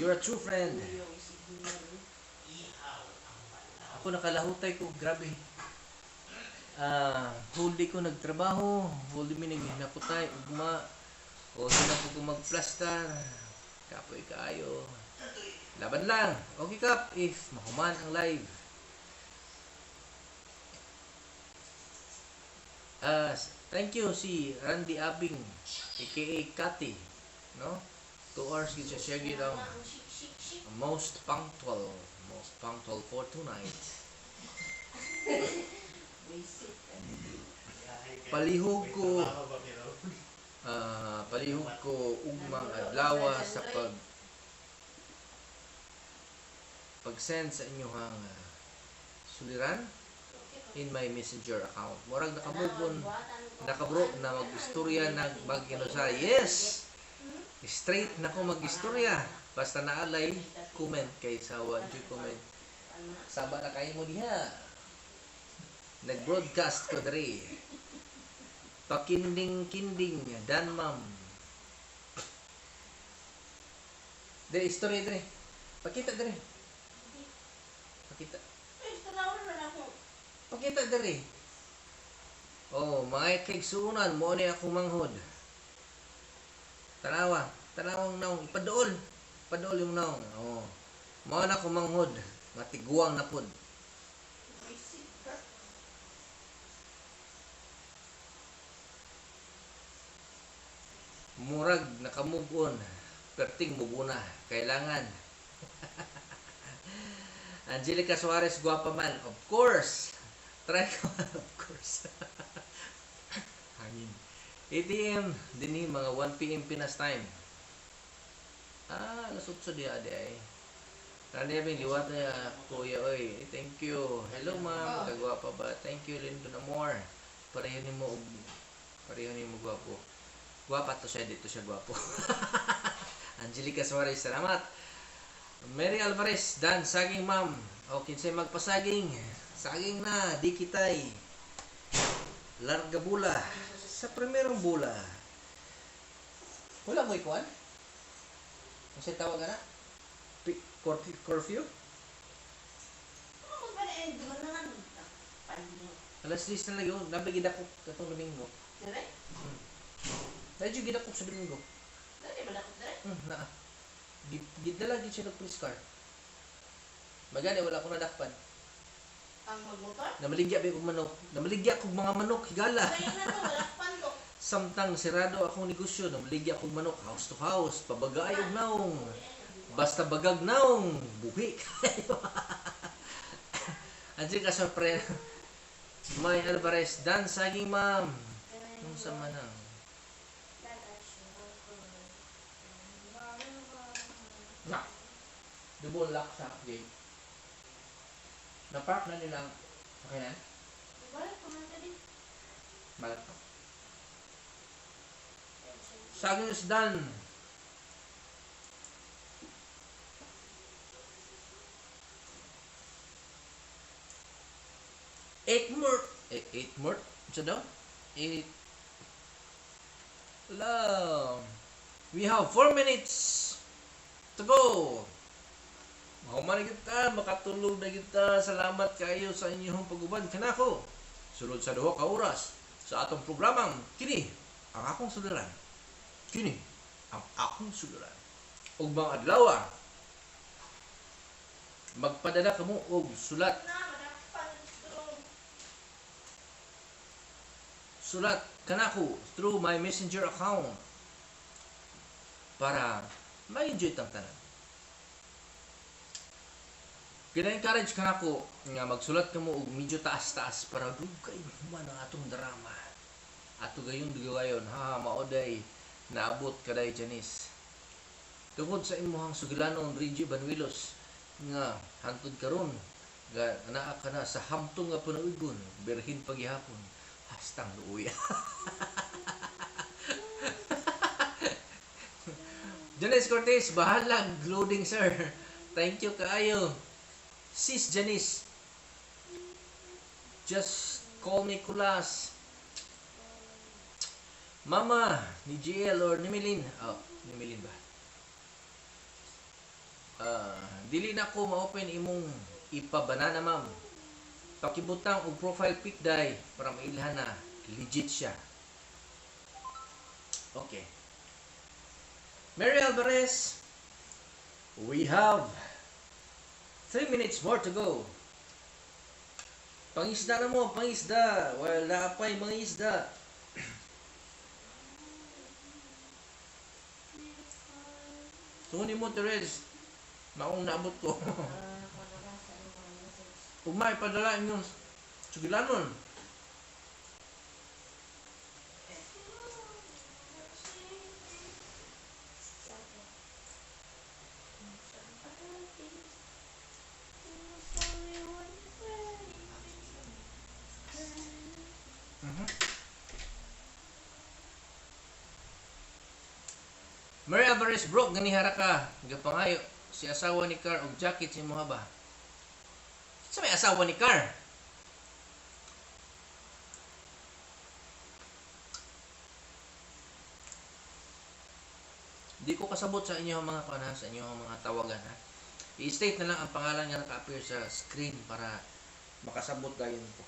You're a true friend. Ihaw ang malaw. Ako nakalahutay ko, grabe. Whole day ko nagtrabaho, whole day mi naghinakutay, ugma. O na po ko magplastar. Kapoy kaayo. Laban lang. Okay Kap, if mahuman ang live. Thank you si Randy Abing aka Kati, no? 2 hours gid siya siya gid ang most punctual for tonight. Palihog ko. Trabaho ba pero? Palihog ko ugmang adlaw sa pag-send sa inyong suliran in my Messenger account. Murag nakamubon, nakabro na mag-istorya ng mag-inusa. Yes! Straight na ko mag-istorya. Basta naalay, comment kay sawa comment. Saba na kayo mo diha. Nag-broadcast ko diri. Pakinding-kinding, dan ma'am. Dire, istorya dire. Pakita dire. Pakita. Pakita dire. Oh, mga kaigsuonan mo ni ako manghod. Tanawa, tanawang naong ipaduol. Ipaduol yung naong. Oh. Mao na ako manghod, nga tiguang na pod. Murag nakamove on. Perting mubuna. Kailangan. Angelica Suarez, guwapa man. Of course. Try ko. Of course. Hangin. 8 a.m. Dinhi mga 1 p.m. Pinas time. Ah, alas 8 diya di ay. Randy Abing, liwat na kuya oy. Thank you. Hello ma'am, kagwapa ba? Thank you Lyndon Amor. Pareho nimo gwapo. Gwapa to siya, dito siya gwapo. Angelica Suarez, salamat. Mary Alvarez, Dan, saging ma'am. O, kinsay magpasaging. Saging na, di kitay. Larga bula. Sa primerong bula. Wala mo ikuan? Ang siya tawag na? Curfew? Alas 10 na lang yun. Nabi gidakop katong Domingo. Medyo gidakop sa Domingo. Naa. Gidala gid siya ng police car. Magani wala ko nadakpan. Ang magmotor? Namaligya ba kog manok? Namaligya kog mga manok higala. Kaya na to, wala pan to. Samtang sirado akong negosyo, namaligya kog manok house to house, pabagay og naong. Basta bagag naong, buhi kayo. Andiyan ka sa pre. May Alvarez, Dan saging ma'am. Nung sa manang. Na. Double lock sa gate. Na-park na nilang okay na? Wala, kumanta din. Malat pa. Saging is done. Eight more. Eh, eight more? Isa daw? Eight. Hello. We have 4 minutes to go. Mahuman na kita, makatulog na kita. Salamat kayo sa inyong pag-uban kanako. Sulod sa 2 ka oras sa atong programang kini ang akong suliran. Kini ang akong suliran. Ug mga adlaw, magpadala kamo og sulat. Na, madakpan to. Sulat kanako through my Messenger account para ma-enjoy tang tanan. Gina-encourage kanako nga magsulat kamo og medyo taas-taas para dugay man ang atong drama. Ato gayon dugayon ha maoday naabot kaday Janice. Tungod sa imuhang sugilanon Reggie Banuelos nga hantod karon ga naa ka na sa hamtong nga panuigon birhin pagihapon hastang luoya. Janice Cortez, bahalag loading sir. Thank you kaayo. Sis Janice, just call me Kulas. Mama ni GL or ni Milin. Oh, ni Milin ba? Ah, dili na ko ma-open imong ipa-banana ma'am. Pakibutang og profile pic day para mailhan na legit siya. Okay. Mary Alvarez, we have 3 minutes more to go. Pangisda na mo, pangisda. Wala pa'y mga isda. Tungod mo, Therese. Maong naabot ko. Padala sa imong mga message. Ugma, ipadala inyong sugilanon. Mary Alvarez, bro, ganihara ka. Gapangayo. Si asawa ni Car og jacket si mo ba? Sa may asawa ni Car? Di ko kasabot sa inyo mga kuan ha, sa inyong mga tawagan ha. I-state na lang ang pangalan nga naka-appear sa screen para makasabot dayon ko.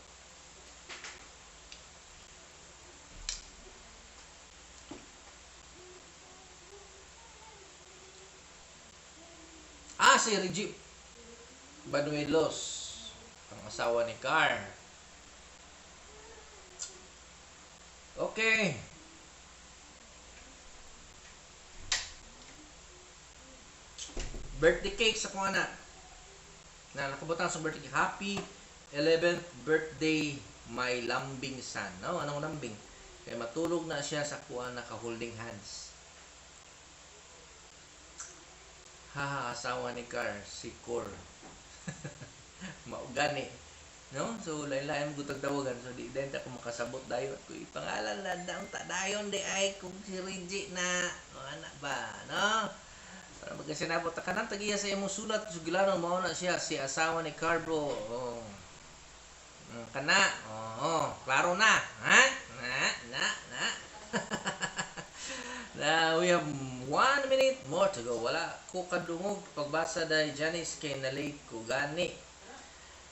Ah, si Reggie Banuelos, ang asawa ni Car. Okay. Birthday cake sa akong anak. Na nakabutang sa birthday cake. Happy 11th birthday, my lambing son. No, anong lambing? Kaya matulog na siya sa kuan naka holding hands. Haha, asawa ni Car, si Cor. Maugani. No? So, lain-lain mo gutag tawagan. So, di din ta ko makasabot dayon. Kung ipangalan na dang ta dayon di ay kung si Reggie na. O, anak ba? No? Para magkasinabot ta kanang tagiya sa imong sulat sugilanon mao na siya si asawa ni Carbro. Oh. Kana. Oh, klaro na. Ha? Na, na, na. Na we have 1 minute more to go. Wala ko kadungog pagbasa dahil Janice kay na late ko gani.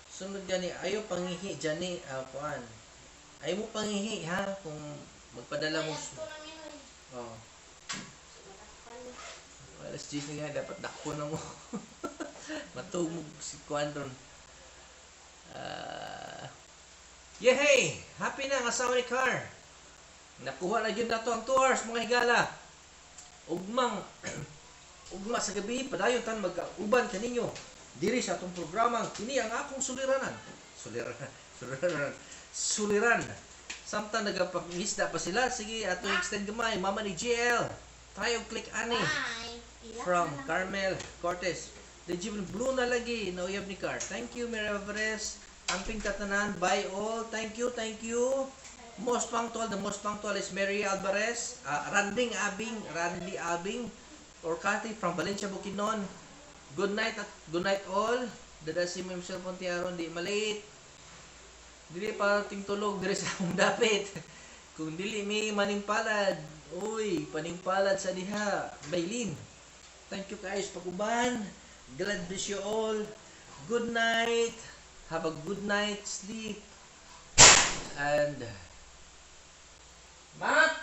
Sunod gani ayo pangihi Jani, kuan. Ayo mo pangihi ha kung magpadala mo. Ay, ato lang yun, oy. Oh. Madakpan. Alas 10 na nga, dapat dako na mo. Matugmog si kuan ron. Yehey! Happy na ang asawa ni Car. Nakuha na gyud nato ang 2 hours, mga higala. Ugmang ugma sa gabi padayon tan mag-uban kaninyo diri sa atong programang kini ang akong suliranan. Suliranan, suliranan, suliran. Samtang nagapangisda pa sila, sige, ato extend gamay, mama ni GL. Tayo click ani Bye. Ilak from na lang. Carmel Cortez. The Jibin Blue na lagi na uyab ni Car. Thank you, Mary Alvarez. Amping katanan. Bye all. Thank you, thank you. Most punctual, the most punctual is Mary Alvarez. Randing Abing, Randy Abing, or Cathy from Valencia, Bukidnon. Good night at good night all. Dada si mo cellphone ti aron di malate. Dili pa tingtulog diri sa akong dapit. Kung dili mi manimpalad, uy, panimpalad sa diha. Bailin. Thank you guys pag-uban. God bless you all. Good night. Have a good night sleep. And Matt!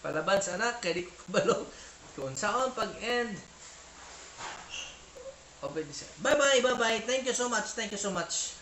Palaban sa anak, kay di ko kabalo. Kung saan pag-end. Open this. Bye-bye, bye-bye. Thank you so much. Thank you so much.